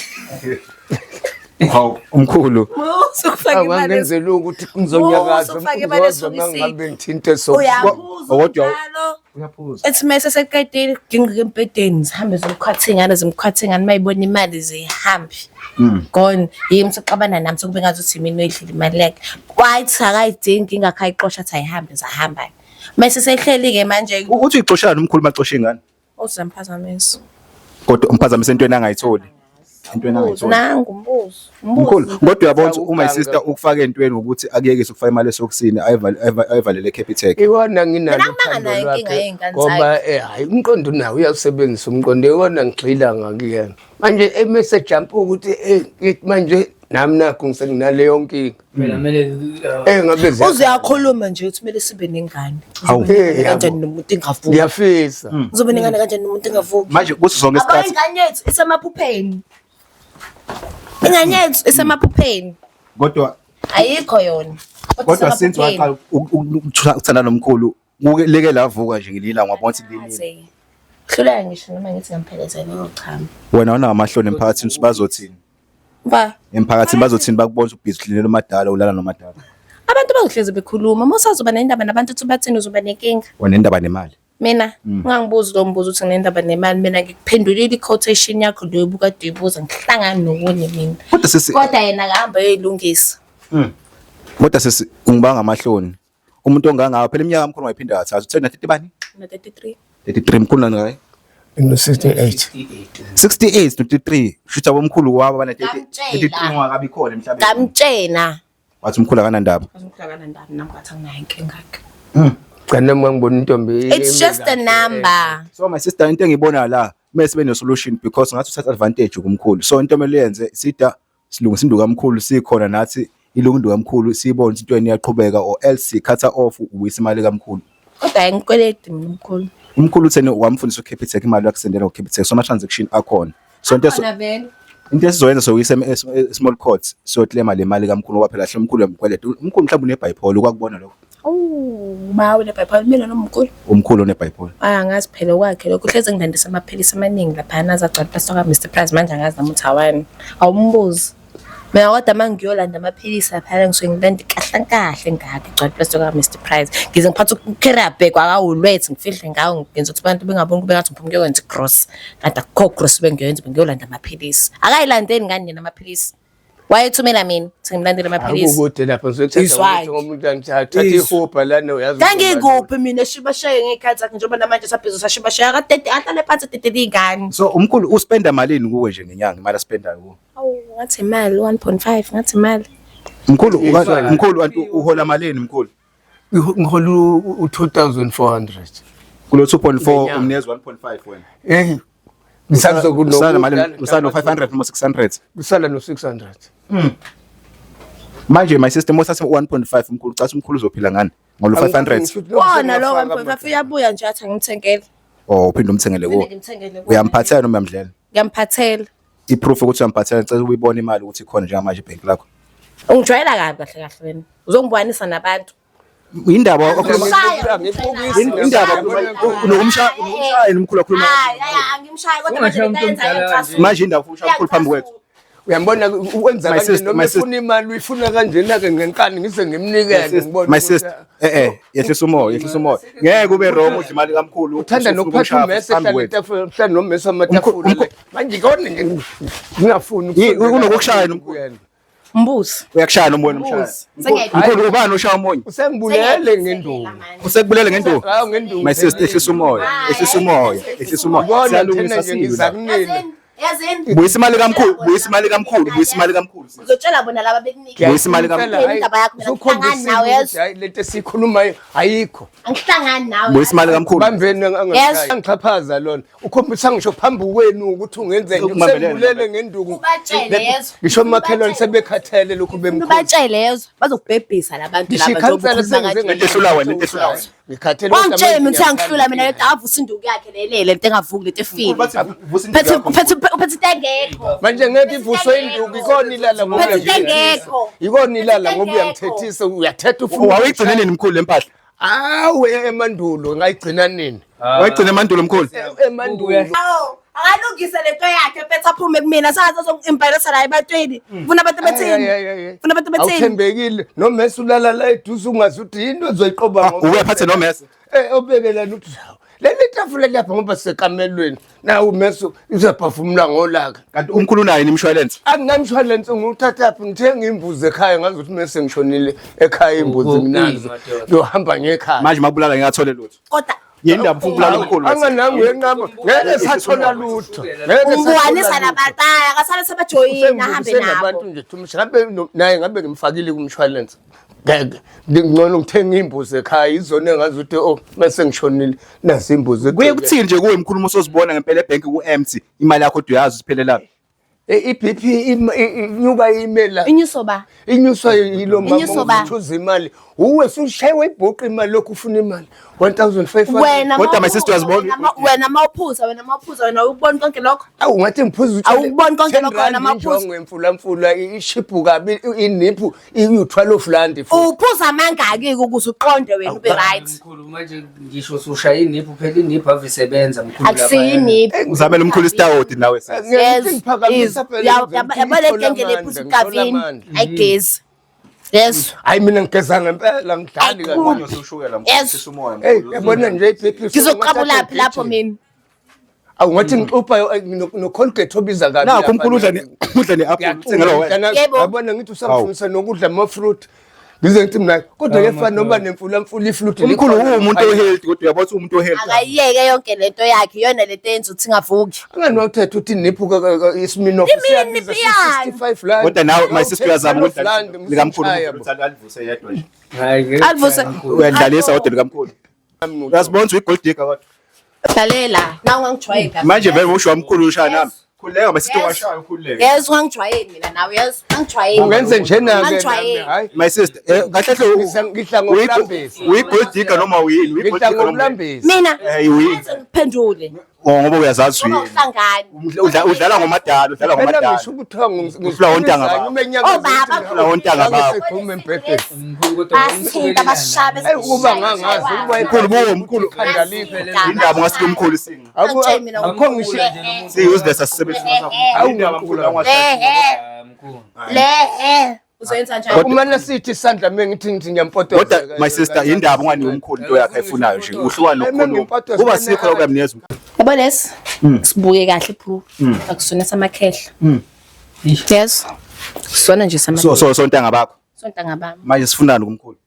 Hawu umkhulu. Musa ukufaka imali. Awangenzela ukuthi ngizonyakaza Musa ukufaka imali ngizozwa uma esokisini. ngabe ngithinte so Uyaphuza Kodwa- njalo. Uyaphuza. Ethi mase seqedile gingqike embhedeni zihambe zimkhwathe ingane zimkhwathe ingane mayibona imali zihambe. Gone yimi sexabana nami sokube ngathi mina oyidlile imali yakhe. Wathi akayidingi ingakho ayixosha athi ayihambe zahamba. Mase sehleli ke manje Uthi uyixoshana umkhulu maxosha ingane. uzamphazamisa. Kodwa umphazamise entweni angayitholi. Entweni angayitholi. Nangu umbuzo. Mkhulu, Umbuzo. kodwa uyabona ukuthi uma Ukuganga. sister ukufaka entweni ukuthi akuyekise ukufaka imali esokisini ayivalele eCapitec. Iwona nginalo Mina ngibanga uthando nayo inkinga lwakhe, yey'ngane ngoba hayi umqondo unawo uyawusebenzisa umqondo iwona ngigxila ngakuyena manje emese jump ukuthi ngithi manje nami nakho ngisenginaleyo nkinga Phela kumele ngabe Uze uyakhuluma nje uthi kumele sibe nengane. Hawu. Uzobe nengane Eh, kanjani yabo. nomuntu engavuki? ngiyafisa Uzobe nengane kanjani nomuntu engavuki? Manje kuso sonke Abo isikhathi ingane yethu isemaphupheni. Ingane yethu isemaphupheni. kodwa Ayikho yona. kodwa since isemaphupheni. waqala ukuthanda nomkhulu kuke leke lavuka nje ngelinye wabona ukuthi linini. Aze. Hluleka ngisho noma ngithi ngamphelezela uyochama. Wena unawo amahloni emphakathini ukuthi bazothini? Ba Emphakathini bazothini bakubona ukuthi ubhizi uhlilela umadala ulala nomadala. abantu bazohlezi bekhuluma. Uma usazoba nendaba nabantu uthi bathini uzoba nenkinga. Wena indaba nemali. Mina ungangibuzi lo mbuzo uthi nginendaba nemali mina ngikuphendulile i-quotation yakho leyo ubukade uyibuza ngihlangani nokunye mina. Kodwa sisi Kodwa yena akahamba ayoyilungisa. kodwa sisi ungibanga amahloni. Umuntu ongangawo phela iminyaka mkhulu wayiphinda kathathu. Uthena 30 bani? Mina 33. 33 mkhulu nangaye. ngino-68 68 23 shutha bomkhulu wabo bana Ngamtshela. 33 ungakabi khona emhlabeni. Ngamtshena. Wathi umkhulu akanandaba. Umkhulu akanandaba nami ngathi anginayo inkinga yakhe. cha nami ngangibona intombi It's just a number. So my sister into engibona la kumele sibe ne solution because ngathi uthatha advantage kumkhulu. So into emele yenze sida silungisa induku kamkhulu sikhona nathi ilungu induku kamkhulu siyibone ukuthi into yeni iyaqhubeka or else sikhatha off ubuyisa imali kamkhulu. Kodwa ayingikweleti mina umkhulu. Umkhulu uthene wamfundisa uCapitec imali yakusendela uCapitec so ama transaction akhona. So into Khona vele. into esizoyenza soyisa small court siyoclaima le mali kamkhulu ngoba phela hle umkhulu uyamkweleta. Umkhulu mhlawumbe une bipolar ukwakubona lokho. Oh, mawe le bipolar mina nomkhulu. Umkhulu une bipolar. Ayi angazi phela okwakhe lokho uhlezi ngilandisa amaphilisi amaningi laphana azagcwala iplasta ka Mr Price manje angazi nami ukuthi awani. Awumbuzi. Mina kodwa uma ngiyolanda amaphilisi laphana ngisuke ngilanda kahle kahle ngakho igcwala iplasta ka Mr Price. Ngize ngiphathe ucarrier bag wakawulwethe ngifihle ngawo ngenza ukuthi abantu bengaboni kube ngathi ngiphuma kuyokwenza igross. Kanti akukho gross bengiyoyenza bengiyolanda amaphilisi. Akayilandeli ngani yena amaphilisi? Wayethumela mina ukuthi ngimlandele amaphilisi. Akukude lapho ngizothatha Izwakhe. ukuthi ngomuntu angithatha ihubha lana uyazi Ngangikuphi mina shibashaye ngey'khathi zakhe njengoba namanje sabhizi sashibashaya akadede ahlale phansi adedele iy'ngane. So umkhulu uspenda malini kuwe nje ngenyanga imali aspendayo kuwe? Awu ngathi imali 1.5 ngathi imali. Mkhulu mkhulu anti uhola malini mkhulu? Ngihola u-2400 Kulo 2.4 umnikeza 1.5 wena. eh ngisazokuno Usana mali usana 500 noma 600. kusala no-600 Manje my sister mothatha 1.5 umkhulu cathi umkhulu uzophila ngani? Ngolo 500. Wona lo 1.5 uyabuya nje athi angimthengele. Oh uphinde umthengele kuwo. Ngimthengele kuwo. Uyamphathela noma uyamdlela? Ngiyamphathela. I-proof ukuthi uyamphathela ngicela uyibone imali ukuthi ikhona njengamanje ebhenki lakho. Ungijwayela kabi kahle kahle wena. Uzongibukanisa nabantu. Indaba okhuluma Shaya. indaba nokumshaya yini umkhulu akhuluma Hayi hayi angimshayi kodwa manje Ungashayi lento ayenzayo umuntu omdala iyangicasula. manje indaba ufuna umkhulu phambi kwethu. Uyambona wenza My kanje sister, noma my sister. efuna imali uyifuna kanjena-ke ngenkani ngize ngimnikele ngibone My ukuthi- sister, yehlisa umoya, yehlisa umoya. Ngeke ube wrong udla imali kamkhulu. Uthanda usufuna nokuphatha ukumshaya umese phambi ehlala kwethu. etafuleni mhlawumbe nomese amatafula Umkhulu- le. Manje ikona nje ngingafuni Yi- ukusondela unokukushaya nomkhulu. kuyena. Mbuzi. Uyakushaya noma wena umshaya. Mbuzi. Mkhulu ubani oshaya omunye? Usengibulele ngenduku. Usekubulele ngenduku. Hawu ngenduku. My sister ehlisa umoya, ehlisa umoya, ehlisa umoya. Ubona Siyalungisa thina nje siwe ngiza la. kunina. Yazini, yazini. Buyisa imali kamkhulu, buyisa imali kamkhulu, buyisa imali kamkhulu. Ngizotshela bona laba bekunika. Buyisa imali kamkhulu. Phela indaba yakho mina angihlangani nawe Usukhombisile yezo. ukuthi hayi lento esiyikhulumayo ayikho. Angihlangani nawe. Buyisa imali kamkhulu. Bambeni Yes. angixhaphaza lona. Ukhombisa ngisho phambi kwenu ukuthi ungenzeni. Ukubambelele. Usengibulele ngenduku. Ubatshele yezo. Ngisho omakhelwane sebekhathele lokhu bemkhulu. Ubatshele yezo bazokubhebhisa labantu Ngisho laba njengoba ikhansela ukhuluma sengize kanje. Lento ehlula wena, lento ehlula wena. Ngikhathele Wangitshela mina ukuthi angihlula mina lento avusa induku yakhe lelele lento engavuki lento efile. Uphethe uphethe uphethe into engekho. Manje ngeke ivuswe induku ikona ilala ngoba Uphethe into uyangithethisa. engekho. Ikona ilala ngoba Engekho. uyangithethisa uyathetha ufuna. Wawuyigcine nini mkhulu lempahla? Awu emandulo ngayigcina nini? Wayigcina emandulo mkhulu. Emandulo. Awu, akalungise lento yakhe mfethu aphume kumina sazi azongi-embarrass la ebantwini. Ufuna abantu bathini? Ufuna abantu bathini? Awuthembekile nomese ulala la eduze ungazi ukuthi yini ozoyiqoba Ah, ubuye aphathe nomese. Eh obekelana ukuthi hawu leli tafula lapha ngoba sisekamelweni nawu umese uzaphefumula ngolaka. Kanti umkhulu unayo yini imshwalense? Anginamshwalense ngiwuthathaphi ngithenga imbuzi ekhaya ngazi ukuthi mese ngishonile ekhaya imbuzi Oh, nginazo madoda. ngiyohamba ngekhaya. Manje makubulala ngeke athole lutho. Kodwa Yini ndaba ufuna ukulala omkhulu? Anganami uyenqaba. Ngeke sathola lutho. Ngeke Umbukanisa sathola lutho. nabantu akasale sebajoyina ahambe Usengibukise nabantu nabo. nje Thumisha ngabe naye ngabe ngimfakile kumshwalense. Ngeke ngcono ngithenga imbuzi ekhaya izona engazi ukuthi oh mase ngishonile nazi imbuzi. Kuye kuthini nje kuwe mkhulu uma usozibona ngempela ebhenki ku-empty imali yakho kodwa uyazi isiphelelaphi. I-BP inyuka imela. Inyuso ba? Inyuswa yilo mama Inyuso ba? uthuza imali. Uwe usushayiwe ibhuqa imali lokhu ufuna imali. 1500. Wena Kodwa my mawuphuza, sister uyazibona- wena mawuphuza wena mawuphuza wena awukuboni konke lokho. Awu ngathi ngiphuza utshwala. Awukuboni konke lokho wena mawuphuza. Injongo emfulamfula ishiphu kabi iniphu iyu-12 rand futhi. Uphuza amangaki ukuze uqonde wena ube right. Mkhulu manje ngisho usushaya iniphu phela iniphu ave isebenza mkhulu. Akusiyo iniphu. Uzamele umkhulu isitawoti nawe sisi. Ngiyathi Yes. ngiphakamisa Is. phela Ya- ngize Yabo le ngithole genge lephuza amandla, ngithole ukavini. amandla. Ayigezi. Yes. Hayi mina ngigeza ngempela ngidlali kancane. Yes. Hey yabona nje i-BP. Ngizoqabulaphi lapho mina? Awu ngathi ngixupha no-Colgate obiza kabi. Nakho umkhulu udla udla ne-apple uthengela wena. Yebo. Yabona ngithi usangifundisa nokudla ama-fruit. Ngize ngithi mina kodwa Awu, kuyafana noba madoda. nemfulamfula ifruit. Umkhulu uwumuntu o-healthy kodwa uyabona ukuthi uwumuntu o-healthy. Akayiyeke yonke lento yakhe iyona lento eyenza ukuthi ingavuki. Angani wawuthetha uthi niphu iSmirnoff Imini siyabiza iyani? 65 rand. Kodwa nawe my sister uyazama Rand, ukudla likamkhulu ngishaya bo. ukuthi alivuse yedwa nje. Hayi ngeke. Alivuse. Uyadlalisa kodwa likamkhulu. Uyazibona ukuthi uyi-gold digger kodwa. Lalela, na ungangijwayeli kahle. Manje vele usho wamkhulu ushaya nami. Khululeka my sister Yes. washaya ukhululeke. Yes, ungangijwayeli mina nawe, yes, ungangijwayeli. Ungenze njena-ke nami, Angijwayeli. hayi. My sister, kahle kahle Ngidla ngokulambisa. uyi-gold digger noma uyini? Uyi-gold Ngidla digger noma ngokulambisa. Mina Eh, uyini? ngiphendule. Oh, ngoba uyazazi Ngoba uyini. uhlangani. Udlala ngomadala, udlala Phela ngomadala. ngisho ukuthiwa Ufuna ontanga bakho. Oh, baba. Ufuna ontanga bakho. Ngigxume embhedeni. Mkhulu kodwa Basithinta bashabe. Eyi ukuba ngangazi ukuba Mkhulu buwo mkhulu. ikhanda liphe. Indaba ungasuke umkhulu singa. Angitsheli mina Akukho ngisho Si-useless asisebenzisi. Awu, Indaba mkhulu mkhulu. angwashaya. Lehe. Mkhulu. Lehe. Uzoyenza njani? Umane sithi isandla mengithi ngithi ngiyampotoza. Kodwa my sister indaba unganiki umkhulu into yakhe ayifunayo nje. Uhlukana nokukhuluma. Kuba sikho lokho uyamnikeza umkhulu. Yabo lesi? Sibuke kahle bro. Akusona samakhehla. Yes. Sona nje So samakhehla. so so ntanga bakho. Sontanga bami. Manje sifunani kumkhulu?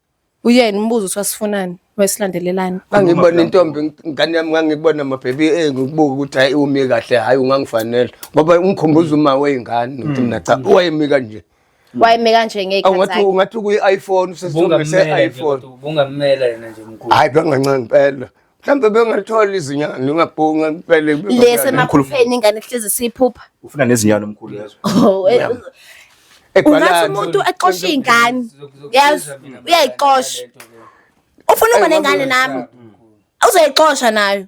Uyena umbuzo uthi wasifunani? Wesilandelelani? Ngangibona intombi ingane yami ngangikubona amabhebhi eh ngikubuka ukuthi hayi umi kahle hayi ungangifanele ngoba ungikhumbuza uma weyingane ngithi mina cha wayemi kanje. Wayeme kanje ngey'khathi Awungathi zakhe. ungathi kuyi iPhone usesithombe se Bungamela nje iPhone. kodwa bungamela yena nje mkhulu. Hayi bengancane impela. Mhlawumbe bengathola izinyanga ungabhunga impela. Lesi emaphupheni ingane ehlezi siyiphupha. Ufuna nezinyalo umkhulu yazo. Oh, ungathi umuntu exosha iy'ngane. Yes, uyayixosha. Ufuna ukuba nengane nami. Uzoyixosha nayo.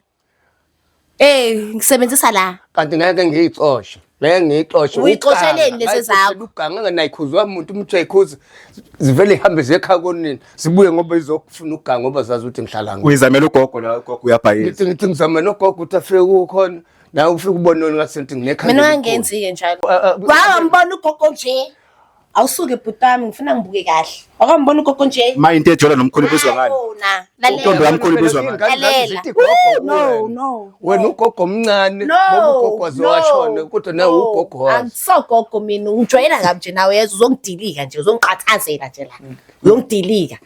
Eh, ngisebenzisa la. Kanti ngeke ngiyixoshe. Ngeke ngiyixoshe. Uyixosheleni lezi zakho? Uganga nganayikhuzwa umuntu umuntu uyayikhuza. Zivele ihambe ziyekhaya konina. Zibuye ngoba izofuna uganga ngoba zazi ukuthi ngihlala ngaphi. Uyizamela ugogo la ugogo uyabhayisa. Ngithi ngizama nogogo ukuthi afike kukhona. Nawe ufike ubone ngathi ngithi nginekhanda. Mina elikhulu. ngangenzi-ke njalo. Ah, ah, Wangambona ugogo nje. Awusuke bhuti wami ngifuna ngibuke kahle. Wakambona ugogo nje. Ma into ejola nomkhulu ibizwa ngani? Wona. Intombi Lalela. kamkhulu ibizwa ngani? Ingane zami Lalela. zithi gogo Woo, no, kuwena. no, Wena no. ugogo omncane No. ngoba ugogo waze no, washona kodwa nawe no. ugogo wazi. Angisogogo mina ungijwayela kabi nje nawe yezwa uzongidilika nje uzongiqathazela nje la. Uzongidilika.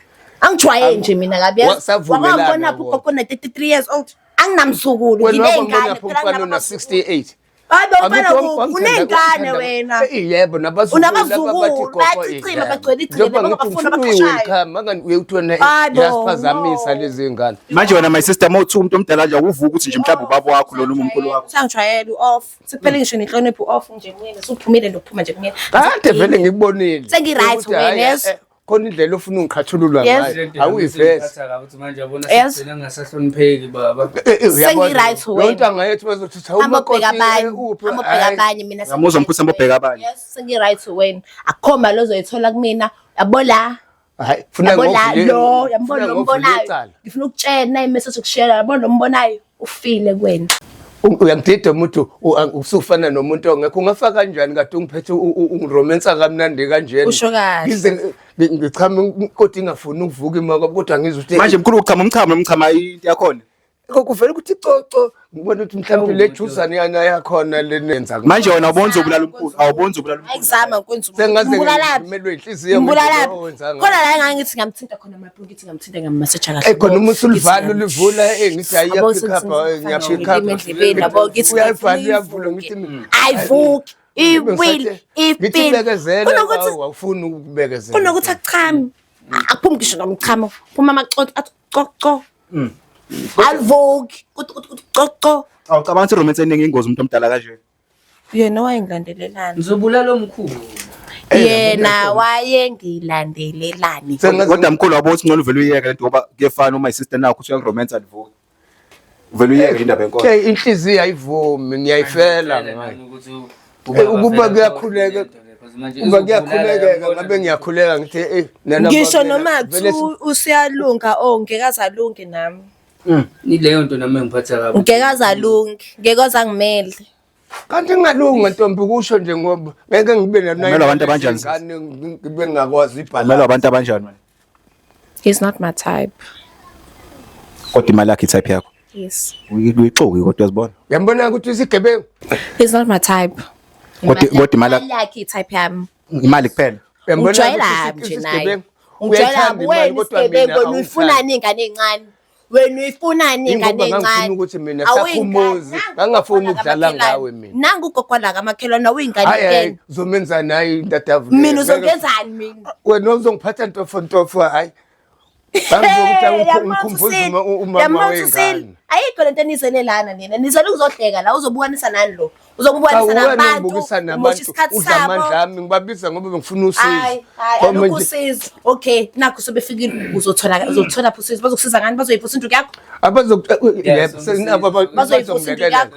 Angijwayeli nje mina kabi Wa- yazi. savumelana Wakambona wona. ugogo na 33 years old. Anginamzukulu Wena nginengane wabona phela umfana ona nginabazukulu. 68. Hayi bo mfana Akukho unengane wena. Eh, yebo nabazukulu Unabazukulu, laba bathi gogo, bayachichima, eh, bagcwele igceke, njengoba bonke ngithi bafuna ngifuna abaxoshayo. uyi-welcome, angani uye uthi wena, eh, Hayi bo, ngiyasiphazamisa no. lezi ngane. Manje wena my sister mawuthi umuntu omdala nje awuvuki ukuthi nje mhlawumbe ubaba wakho lo noma umkhulu wakho. Sangijwayele u-off. Sekuphele ngisho nenhlonipho u-off nje kumina. Suphumile nokuphuma nje kumina. Kade vele ngikubonile. Sengi-right Ukuthi, wena, hhayi, yes. khona indlela ofuna ungiqhathululwa Yes. ngayo. Awuyivezi. Ukuthi manje yabona Yes. sigcina ngingasahlonipheki baba. Sengi-right wena. Loo ntanga yethu bazothi hawu Hamba umakoti, ubheka abanye, uphi? hamba ubheka Hhayi. abanye mina. Uyamuzwa mkhulu, hamba ubheka abanye. Yes, sengi-right wena. Akukho mali ozoyithola kumina. Yabo la. Hhayi, funa Yabo la ngovule- lo, yambona funa lo ngovule mbonayo. icala. Ngifuna ukutshela nayi message kushela, yabona lo mbonayo ufile kuwena. Uyangidida umuntu usufana nomuntu ongekho ungafa kanjani kade ungiphethe ungiromensa kamnandi kanjena Usho kahle. ngize ngichame kodwa ingafuni ukuvuka imaka kodwa ngizwe ukuthi Manje mkhulu uchama umchamo nomchama into yakhona. Kuvela ukuthi coco ngibona ukuthi mhlawumbe le juzane yana yakhona le nenza. Manje wena awuboni uzobulala umkhulu, awuboni uzobulala umkhulu. Ayizama kwenza Sengaze umbulalaphi. ngimelwe inhliziyo Umbulalaphi. wenza ngayo. Khona la engangithi ngamthinta khona maphi ngithi ngamthinta ngammaseja kahle. Eh khona uma usulivala ulivula eh ngithi hayi Yabo, iyapick up ngiyapick up. endlebeni yabo ngithi Uyayivala uyavula ngithi mina. Ayivuki. Iwili Ngithi ifili. bekezela Kunokuthi awufuni ukubekezela. kunokuthi achame. Akuphumi ngisho nomchamo. Phuma amaxoxo athi coco. Alivuki. Kuthi kuthi kuthi coco. Awucabanga ukuthi romance eningi ingozi umuntu omdala kanje. Yena wayengilandelelani. Ngizobulala omkhulu. Yena wayengilandelelani. Sengaze Kodwa mkhulu awuboni ukuthi ngcono uvele uyiyeke lento ngoba kuyefana uma isister nakho uthi uyakuromance alivuki. Uvele uyiyeke indaba yenkolo. Okay inhliziyo ayivumi ngiyayifela ngayo. Ukuba kuyakhuleka Uba kuyakhulekeka ngabe ngiyakhuleka ngithi eh nana Ngisho baba, noma vele kuthiwa usuyalunga oh ngeke azalunge nami. Ileyo nto nami engiphatha kabi. Ngeke azalunge, ngeke azangimele. Kanti ngingalunga ntombi kusho nje ngoba ngeke ngibe nayo Umelwa abantu abanjani, sis? ingane ngibe ngingakwazi Umelwa ibhala. abantu abanjani wena? He's not my type. Kodwa imali yakhe itype yakho. Yes. Uyixoki kodwa uyazibona. Uyambona ukuthi isigebengu. He's not my type. Kodwa imali yakhe itype yami. Imali kuphela. Uyambona Ungijwayela ukuthi nje naye. isigebengu. Ungijwayela Uyayithanda imali wena kodwa mina isigebengu wena awungithandi. uyifunani ingane encane. Wena uyifunani ingane Ingoba ngangifuna encane. ukuthi mina Awuyingane. sakhumuzi, Nangu ngangafuni ugogo ukudlala la kamakhelwane. ngawe mina. Nangu ugogo la kamakhelwane awuyingane Hayi hayi kena. uzomenzani hayi indadavu. Mina uzongenzani mina? Wena uzongiphatha ntofo ntofo hayi. Ngizokuthi ungikhumbuza umama wengane. Ayikho lento enizele lana nina. Nizele ukuzohleka la uzobukanisa nani lo? Uzokubukanisa Cha, wena nabantu. ungibukisa Umosha nabantu isikhathi udla sabo. amandla ami ngibabiza ngoba bengifuna usizo. Hayi, hayi, Ngoba alukho nje- usizo. Okay, nakho sebefikile uzothola uzothola phi usizo. Bazokusiza ngani? Bazoyiphusa induku yakho? Yebo, Bazoyivusa induku yakho.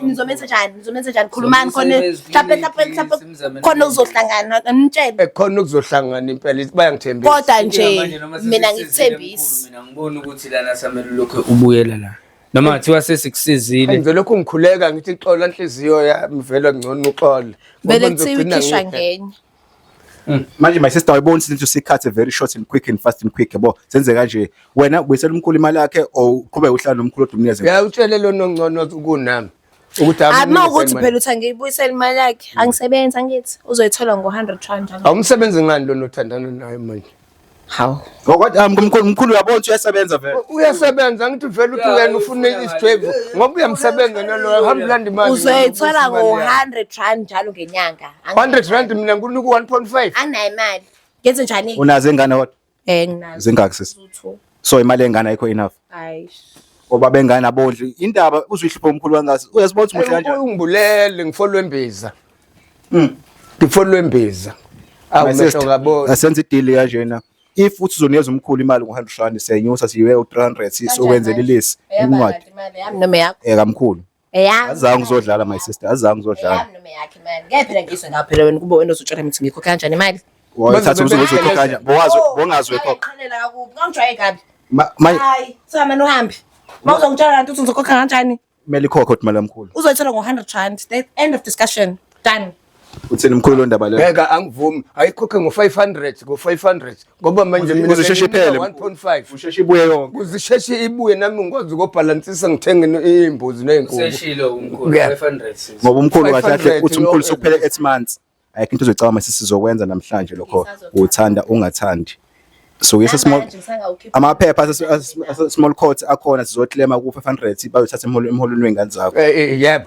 Nizomenza njani? Nizomenza njani? Khulumani khona mhlawumbe mhlawumbe mhlawumbe khona uzohlangana nitshele. Khona ukuzohlangana impela bayangithembisa. Kodwa nje mina ngikuthembisi. Mina ngibona ukuthi lana samele lokho ubuyela la. Noma ngathiwa sesikusizile. Ngizolokhu ngikhuleka ngithi xola inhliziyo yami vele ngcono uxole. Vele Ngoba kuthiwa ngizogcina ikhishwa ngife. ngenye. Manje my sister awuyiboni ukuthi sikhathi very short and quick and fast and quick yabo. Senze kanje wena ubuyisela umkhulu imali yakhe or uqhubeke uhlale nomkhulu odwa umnikeze. Ya utshele lona ongcono kunami ukuthi Hayi amnikeze uma ukuthi imali. phela uthi angiyibuyisele imali yakhe, angisebenzi angithi uzoyithola ngo-100 rand. Awumsebenzi ngani lona othandana naye manje? Hawu. Kodwa mkhulu mkhulu uyabona ukuthi uyasebenza vele. Uyasebenza ngithi vele uthi wena ufuna isijwebu ngoba uyamsebenza naloyo hamba ulanda imali. Uzoyithola ngo-100 rand njalo ngenyanga. 100 rand mina ngikunika 1.5. Anginayo imali. Ngenze njani? Unazo ingane kodwa Eh nginazo. zingaki sisi? Two. So imali yengane ayikho enough. Hayi. Oba bengane abondli indaba uzuyihlupha umkhulu kangasi. Uyazibona ukuthi muhle kanjani. Ungibulele ngifolwe imbiza. Ngifolwe imbiza. Awu My mehlo sister, ngabona. asenze ideal kanjena. If uthi uzonikeza umkhulu imali ngo-100 rand siyayinyusa siyiwe u-300 sokwenzela ilisi incwadi Imali yami noma yakho? ekamkhulu. Eyami. Azange uzodlala my sister, azange uzodlala. Eyami noma yakhe imali. Ngeke phela ngizwe ngayo phela wena kube wena ozotshela mina ukuthi ngikhokha kanjani imali. Wayithatha Bazobe uzokhokha kanjani? Bowazi bongazi wekhokha. Ngiqhelela kakubi. Ngangijwaye kabi. Ma Hayi, sihamba uhambe. Mawuzongitshela kanti uthi ngizokhokha kanjani? kumele ikhokhe kodwa imali yamkhulu. Uzoyithola ngo-100 rand. The end of discussion. Done. Uthini mkhulu lo ndaba leyo? Ngeke angivumi ayikhokhe ngo-500 ngo-500 ngoba manje mina Ukuze isheshe iphele. 1.5 Usheshe ibuye yonke. kuze isheshe ibuye nami ngikwazi ukobhalansisa ngithenge iy'mbuzi ney'nkukhu. Useshilo umkhulu Yeah. 500 sis. Ngoba umkhulu kahle kahle 500 uthi umkhulu yo- sekuphele 8 months. Ayikho into ozoyicabanga sisizokwenza namhlanje lokho uthanda ungathandi. So yes small Namanje ngisangawukhiphi. amaphepha ase small court akhona sizoclaima ku 500 bayothatha emholweni wengane zakho. Yebo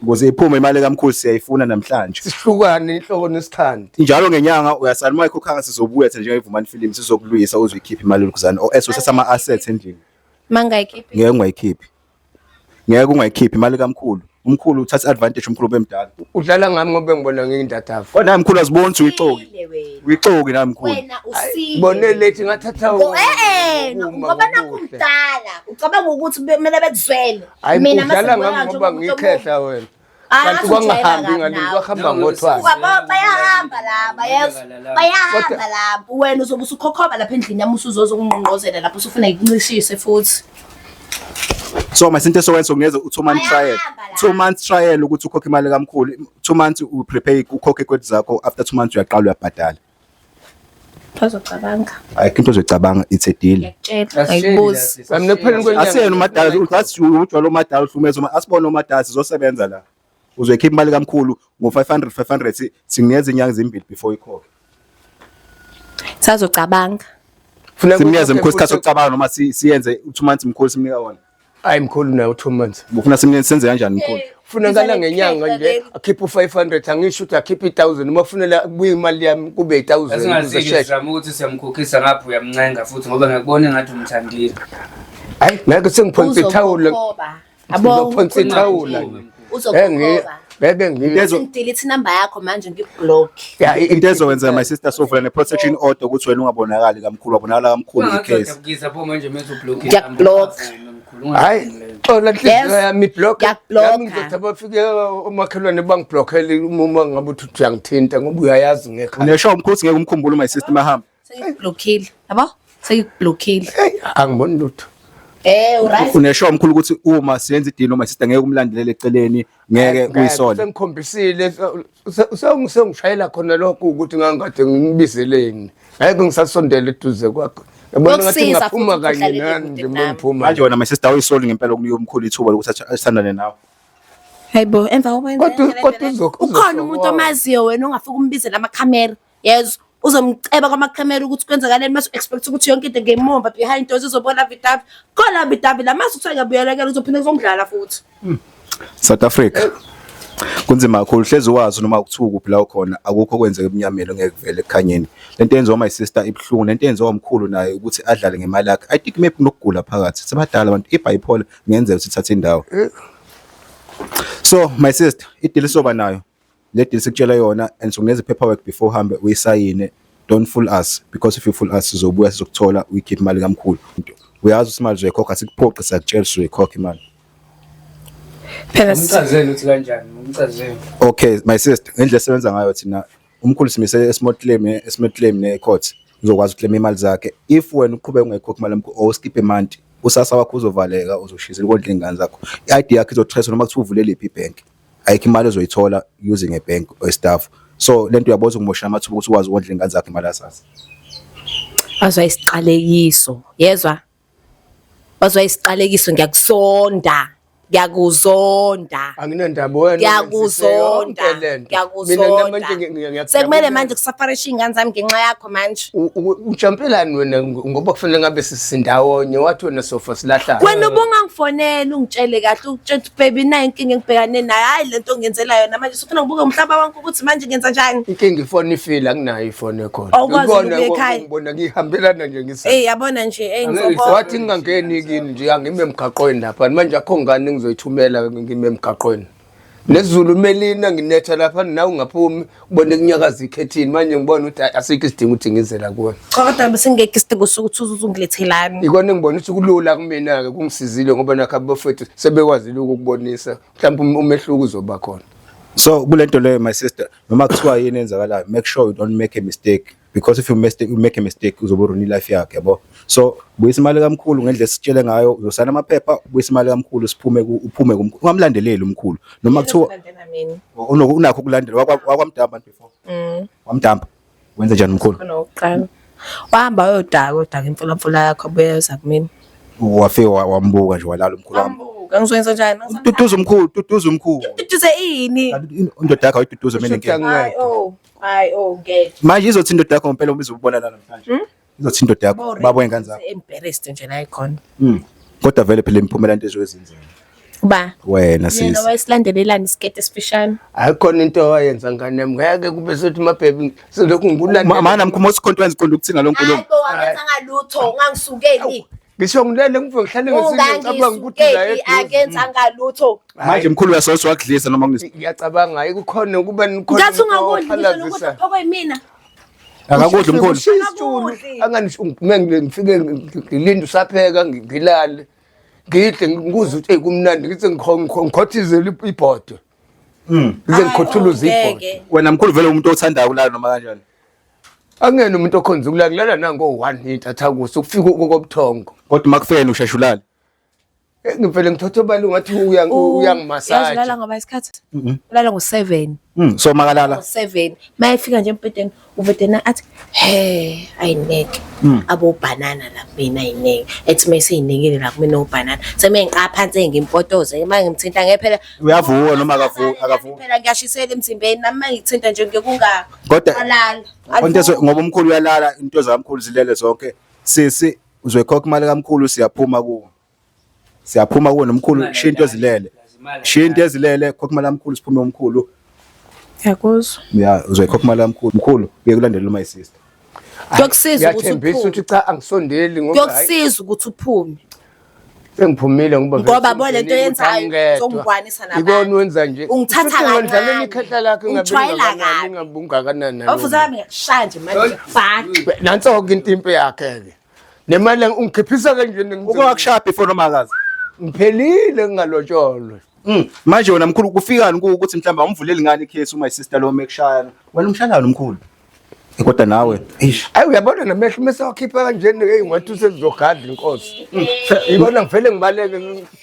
Ukuze iphume imali kamkhulu siyayifuna namhlanje. sihlukane inhloko nesithandi. Njalo ngenyanga uyasala uma ikhokhanga sizobuya thina njengeVumani Film sizokulwisa uzoyikhipha imali lokuzana or else uthatha ama assets endlini. Mangayikhiphi. Ngeke ungayikhiphi. Ngeke ungayikhiphi imali kamkhulu. Umkhulu uthatha advantage umkhulu bemdala. Udlala ngami ngoba ngibona ngiyindadavu. Kodwa naye mkhulu aziboni ukuthi uyixoki. Usile wena. Uyixoki naye mkhulu. Wena usile. Bone lethi ngathatha Eh uma ngoba nakho ngobuhle. umdala ucabanga ukuthi kumele bekuzwele. Hayi Mina udlala mase ngami ngibona nje ngoba umuntu ngikhehla wena. Ah, Kanti ngathi ujwayela kwangahambi kabi ngale nawe. kwahamba ngothwasa. Uba bayahamba la bayezwa bayahamba la wena uzobe usukhokhoba lapha endlini yami usuzoza ukungqongqozela lapho usufuna ngikuncishise futhi. So masinto esokwenza sokunikeza u2 month trial. Bayahamba la. 2 months trial ukuthi ukhokhe imali kamkhulu. 2 months u prepare ukhokhe ikwedi zakho after 2 months uyaqala uyabhadala. Bazocabanga. Ayikho into ozoyicabanga, it's a deal. Ngiyakutshela, ayibuzi. Mina ekupheleni kwenyanga. Asiyena umadala, uthi ujwayele umadala uhlumeza uma asibone umadala sizosebenza la. Uzoyikhipha imali kamkhulu ngo-500 500 singinikeza inyanga ezimbili before ikhokhe. Sazocabanga. Funeka Simnikeze ukhokhe mkhulu isikhathi futhi- sokucabanga noma siyenze u-2 months mkhulu simnika wona. Hayi mkhulu nayo 2 months. Ufuna simnikeze senze kanjani mkhulu? Funekala ngenyanga nje akhiphe u500 angisho ukuthi akhiphe i1000 uma kufunela kubuye imali yami kube i1000 Asingasike kuzoshesha. sizama ukuthi siyamkhokhisa ngapha uyamncenga futhi ngoba ngiyakubona engathi umthandile. Hayi ngeke sengiphonse ithawula. Uzokhokhoba. Yabo. Ngizophonsa ithawula nje. Uzokhokhoba. Ngeke ngi Ngidelete inamba yakho manje ngikublock. Ya, Into ezowenza my sister sovula ne-protection order ukuthi wena ungabonakali kamkhulu, wabonakala kamkhulu Ungathi i-case. uyadabukisa pho manje mase ublock. Ngiyakublock. Hayi xola inhliziyo Yes. yami iblock. Ngiyakubhlokha. Yami ngizothi abafike omakhelwane bangiblockele uma ngabe uthi uyangithinta ngoba uyayazi ngekhaya. Unesho mkhulu ukuthi ngeke umkhumbule my sister mahamba. Sengikublockile. Yabo? Sengikublockile. Hey angiboni lutho. Eh, uright. Unesho mkhulu ukuthi uma siyenza idini my sister ngeke umlandelele eceleni, ngeke uyisole. Sengikhombisile sengishayela khona lokho ukuthi ngangikade ngibizeleni. Ngeke ngisasondela eduze kwakho. Yabona ngathi Kuyokusiza ngaphuma futhi kanye ukuhlalele nani kude nje nami. ngiphuma. Manje wena my sister awuyisoli ngempela ukunika umkhulu ithuba lokuthi athandane nawe. Hayibo, emva kokwenza Kodwa ukhona umuntu omaziyo wena ongafika umbizele amakhamera. Yezwa, uzomceba kwamakhamera ukuthi kwenzakaleni mase expect ukuthi yonke into ngemumva behind doors uzobona vidavi. Khona vidavi la mase kuthiwa ngiyabuyelekela uzophinde kuzongidlala futhi. South Africa. Kunzima kakhulu hlezi wazi noma kuthiwa kuphi la ukhona akukho okwenzeka ebumnyameni ongeke kuvele ekukhanyeni. Lento yenziwa my sister ibuhlungu lento yenziwa umkhulu naye ukuthi adlale ngemali yakhe. I think maybe kunokugula phakathi. Sebadala abantu i-bipolar kungenzeka ukuthi ithathe indawo. So my sister, i-deal soba nayo. Le deal sikutshela yona and sokunikeza paperwork before uhambe uyisayine. Don't fool us because if you fool us sizobuya sizokuthola uyikhiphe imali kamkhulu. Uyazi ukuthi imali uzoyikhokha sikuphoqe siyakutshela uzoyikhokha imali. Phela Umchazele uthi kanjani? Umchazele. Okay my sister, ngendlela esebenza ngayo thina umkhulu simise small claim small claim ne court uzokwazi uclaim imali zakhe. If wena uqhubeka ungayikhokhi imali yamkhulu or skip a month usasa wakho uzovaleka uzoshisela ukondla ingane zakho. I-ID yakho izotrace noma kuthiwa uvule liphi ibhenki. Ayikho imali ozoyithola using a bank or staff. So lento uyabona ukumosha amathuba ukuthi ukwazi ukondla ingane zakho imali yasasa. Wazwa isiqalekiso. Yezwa? Wazwa isiqalekiso ngiyakusonda. Ngiyakuzonda. Anginandaba wena. Ngiyakuzonda. Mina Ngiyakuzonda. manje Sekumele manje kusafarisha iy'ngane zami ngenxa yakho manje. Ujampelani wena ngoba kufanele ngabe sisindawonye wathi wena sofa silahlana. Wena ubungangifonela ungitshele kahle ukutshela ukuthi baby nayi inkinga engibhekane nayo hayi lento ongenzela yona manje usufuna ngibuke umhlaba wonke ukuthi manje ngenza njani. Inkinga ifoni ifile anginayo ifoni ekhona. Awukwazi Ngibona- ukuya ekhaya? Ngibona ngihambelana nje ngisa. Ey yabona nje ey Angeke ngizobona. Wathi ngingangeni kini nje angime emgaqweni lapha manje akho ngane ngizoyithumela ngime emgaqweni. Nezulu melina nginetha lapha nawe ungaphumi ubone kunyakaza ikhethini manje ngibona ukuthi hayi, asikho isidingo ukuthi ngize la kuwena. Cha kodwa besingekho isidingo sokuthi uzungilethelani. Ikona engibona ukuthi kulula kumina-ke kungisizile ngoba nakho abafethu sebekwazile ukukubonisa mhlawumbe umehluko uzoba khona. So kulento leyo my sister noma kuthiwa yini enzakalayo make sure you don't make a mistake because if you mistake you make a mistake uzobe uruin life yakhe yabo. So buyisa imali kamkhulu ngendlela esitshele ngayo uzosayina amaphepha ubuyisa imali kamkhulu siphume uphume kumkhulu ungamlandeleli umkhulu noma kuthiwa Uzolandela mina. unakho ukulandela wakwamdamba before. Wamdamba. Wenze njani umkhulu? Khona okokuqala. Wahamba wayodaka odaka imfulamfula yakho abuye weza kumina. Wafika wambuka nje walala umkhulu wami. Wambuka ngizoyenza njani? Duduza umkhulu, duduza umkhulu. Duduze ini? Indoda yakho ayiduduze mina inkinga. Hayi oh, hayi oh ngeke. Manje izothi indoda yakho ngempela uma izobona la namhlanje. Izothi indoda yakho baba wengane zakho. Embarrassed nje la ikhona. Kodwa vele phela imiphumela into ezoyenzenzela. Uba Wena yena sisi. wayesilandelelani isiketi esifishane. Ayikhona into owayenza ngane yami ngeke kube sethi mabhebi selokhu ngikulandela. Mana mkhulu mosikhonto wenza khona ukuthina lo nkulumo. Hayi bo wangenza ngalutho ungangisukeli. Ngisho ngilele ngivuke ngihlale ngesinye ngicabanga ukuthi la Ungangisukeli akenza ngalutho. Manje mkhulu uyasosa wakudlisa noma kunes. Ngiyacabanga hayi kukhona kuba nikhona. Ngathi ungakudli ngisho nokudla kuphekwe yimina. Akakudli umkhulu. Akakudli. Angani ngifike ngilinde usapheka ngilale. Ngidle ngikuzwe ukuthi hey kumnandi ngithi ngikhothizele ibhodwe. Ngize ngikhothuluze Hayi, oh, ibhodwe. ngeke. Wena mkhulu vele umuntu othandayo ukulala noma kanjani. Angena umuntu okhonza ukulala ngilala nango 1 intathakusa ukufika kobuthongo. Kodwa uma kufeni usheshe ulale. Ngivele ngithothobale ungathi uyangimasaja. Yazi ulala ngoba isikhathi? Ulala ngo-7. So makalala. Ngo-7. Mayefika nje embhedeni uvedena athi he ayineke. Abobhanana la kumina ayineke. Ethi mayeseyinekile la kumina obhanana. Semengiqa phansi ngimpotoze uma ngimthinta ngephela. Uyavuka noma akavuki akavuki. Phela ngiyashisela emzimbeni nami mangithinta nje ngikunga. Kodwa Alala. Into ngoba umkhulu uyalala into zakamkhulu zilele zonke. Sisi uzoyikhokha imali kamkhulu siyaphuma kuwo. Siyaphuma kuwo nomkhulu shiya into ezilele. Shiya into ezilele khokha imali kamkhulu siphume umkhulu. Ngiyakuzwa. Ya uzoyikhokha imali kamkhulu. Mkhulu uye kulandela my sister. Kuyokusiza ukuthi Ngiyathembisa uphume. ukuthi cha angisondeli ngoba hayi, Kuyokusiza ukuthi uphume. sengiphumile ngoba vele Ngoba bo lento sengibonile ukuthi yenzayo angingedwa. uzongigwanisa nabantu. Ikona wenza nje. Ungithatha Futhi ngondlalela kancane. ikhehla lakho ingabe Ungijwayela lingakanani, kabi. ingabe ungakanani nalowo. Abafuzi bami ngiyakushaya nje manje. Bhaka. Nanso-ke into impi yakhe-ke. Nemali ungikhiphisa kanjeni Uke wakushaya before noma akazi. Ngiphelile ngingalotsholwe. Manje wena mkhulu kufikani kuwe ukuthi mhlawumbe awumvuleli ngani icase uma sister lo mekushaya. Wena umshayelani mkhulu? Kodwa nawe eish Ayi uyabona namehlo uma sewakhipha kanjena hey ngathi usezogadla inkosi. Ibona ngivele ngibaleke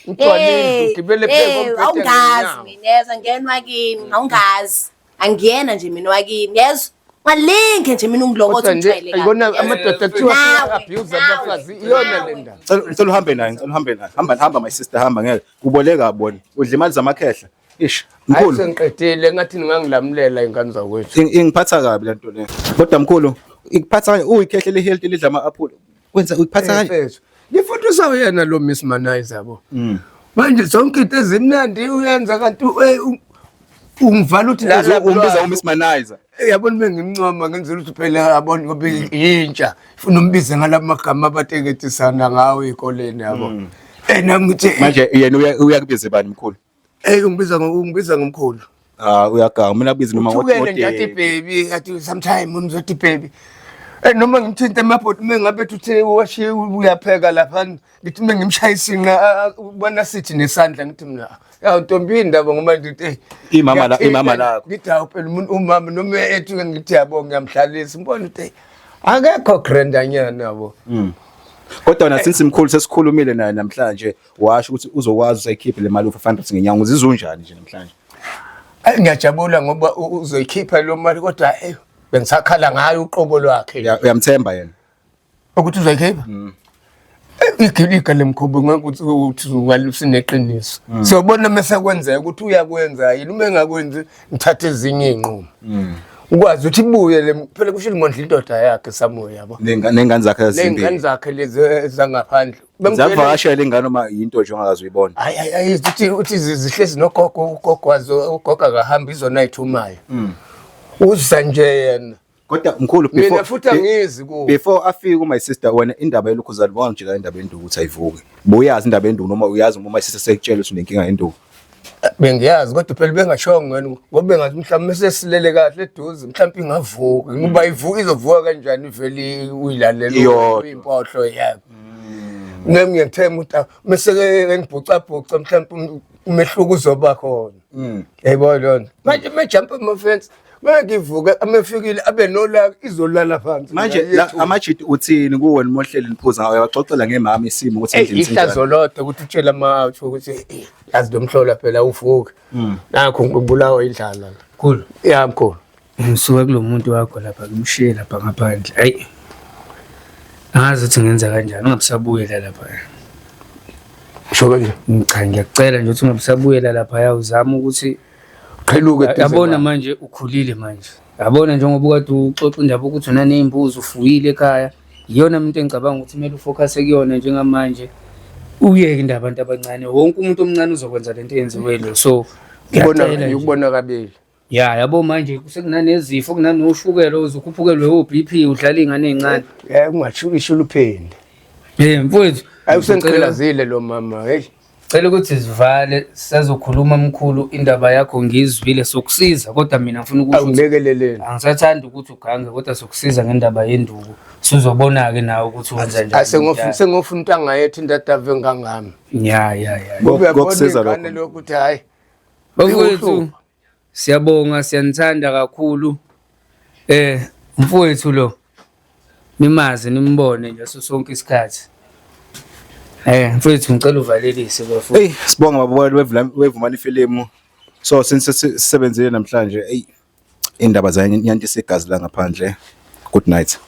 ngigcwale indlu ngibele phezu kombhede Awungazi ngenyawo. mina yezwa ngena wakini awungazi. Angiyena nje mina wakini yezwa. Ungalinge nje mina ungilokothe Kodwa nje ungijwayele kabi. ibona amadoda kuthiwa Nawe, abuse nawe, abafazi iyona nawe. le ndaba. Ngicela uhambe naye, ngicela uhambe naye. Hamba hamba my sister hamba ngeke. Kuboleka bona. Udla imali zamakhehla. Ish, Hayi mkhulu. sengiqedile ngathi ningangilamulela ingane zakwethu. Ingiphatha kabi lento le. Kodwa mkhulu, ikuphatha kanje uyikhehla le-healthy lidla ama-apple. Wenza ukuphatha kanje. Mfethu, ngifundisa uyena lo Miss Manizer yabo. Manje zonke into ezimnandi uyenza kanti ungivala uthi la la Umbiza uMiss Manizer. Yabona bengimncoma ngenzela ukuthi phela yabona ngoba yintsha ifuna umbize ngalamagama abateketisana ngawo ezikoleni yabo. Nami ngithi Manje yena uyakubiza bani mkhulu? Ungibiza ngomkhulu. Ah uyaganga mina kubiza noma Uthukele nje athi baby athi sometime umzothi baby. Noma ngimthinte emabhodi uma ngabe ethi uthe washiye uyapheka lapha ngithi uma ngimshaya isinqa ubona sithi nesandla ngithi mina ya ntombi indaba ngoba ngithi Imama la- ngiyathinta, imama lakho. Ngithi hawu phela umuntu umama noma ethi ngithi yabo ngiyamhlalisa ngibona ukuthi akekho grandanyana yabo. Kodwa wena since mkhulu sesikhulumile naye namhlanje washo ukuthi uzokwazi usayikhiphe le mali u500 ngenyanga uzizwa unjani nje namhlanje? Ayi ngiyajabula ngoba uzoyikhipha lo mali kodwa bengisakhala ngayo uqobo lwakhe. Uyamthemba yena? Ukuthi uzoyikhipha? Igiliga lemkhubu ngeke uthi ungalusineqiniso. Siyobona mase kwenzeka ukuthi uyakwenza yini uma engakwenzi ngithathe ezinye izinqumo. Ukwazi ukuthi ibuye le phela kusho ngondla indoda yakhe samoya yabo. Nengane zakhe Ley'ngane ezimbili. zakhe lezi ezangaphandle. Zakuvakashela ingane noma yinto nje ongakaze uyibone. Hayi hayi hayi uthi zihlezi nogogo ugogo wazo ugogo akahambi izona ayithumayo. Uza nje yena. Kodwa mkhulu Mina before futhi angizi kuwe. Before afike ku my sister wena indaba yelokhu uzalibona nje la indaba yenduku ukuthi ayivuke. Buyazi indaba yenduku noma uyazi uma my sister sekutshela ukuthi unenkinga yenduku. Bengiyazi kodwa phela bengashongo wena ngoba bengazi mhlawumbe sesilele kahle eduze mhlawumbe ingavuka ngoba ivuka izovuka kanjani ivele uyilalele Iyodwa. uyimpohlo yakho. Nami ngiyethemba ukuthi mase ke ngibhucabhuca mhlawumbe umehluko uzoba khona. Yayibona lona. Manje mejump ama fence makivuka amefikile abe nolaka izolala phansi. Manje la amajiti uthini kuwe nimohleli niphuza ngawe waxoxela ngemama isimo ukuthi endlini sinjani. Ihlazo lodwa ukuthi utshele ama-outfit ukuthi yazi lo mhlola phela uvuke. Nakho ngibulawa indlala la. Mkhulu, Ya mkhulu. ngisuka kulo muntu wakho lapha ngimshiye lapha ngaphandle. Hayi. Angazi ukuthi ngenza kanjani, ungabusabuyela lapha. Sho kanje. Cha ngiyakucela nje ukuthi ungabusabuyela lapha ya uzama ukuthi Qheluke eduze yabona kwami. manje ukhulile manje. Yabona njengoba ukade uxoxa indaba ukuthi unaney'mbuzi ufuyile ekhaya. Iyona into engicabanga ukuthi kumele ufocus kuyona njengamanje. Uyeke indaba abantu abancane. Wonke umuntu omncane uzokwenza lento eyenziwe lo. So Ubona ngiyacela nje. ukubona kabili. Ya yabo manje sekunanezifo kunanoshukela uzukhuphukelwe o-BP udlala iy'ngane ey'ncane. Ungasho isho uphinde. Mfowethu. Hayi usengiqhelazile lo mama hey. Cela ukuthi sivale sisazokhuluma mkhulu indaba yakho ngiyizwile sokusiza kodwa mina ngifuna ukusho ukuthi Awungilekeleleni. angisathandi ukuthi ugange kodwa sokusiza ngendaba yenduku. Sizobona-ke nawe ukuthi wenza njani. Asengofuna sengofuna into angayethi indaba engangami. Ya ya ya. Ngoba uyabona Kokusiza ingane lokho. lokhu ukuthi hayi. Bafowethu Iwuhlupho. siyabonga siyanithanda kakhulu. Mfowethu lo nimazi nimbone nje sonke isikhathi. Mfethu ngicela uvalelise bafo. Hey, sibonga babukeli weVumani Film. So since sisebenzile namhlanje, hey, indaba zanyantisa igazi la ngaphandle. Good night.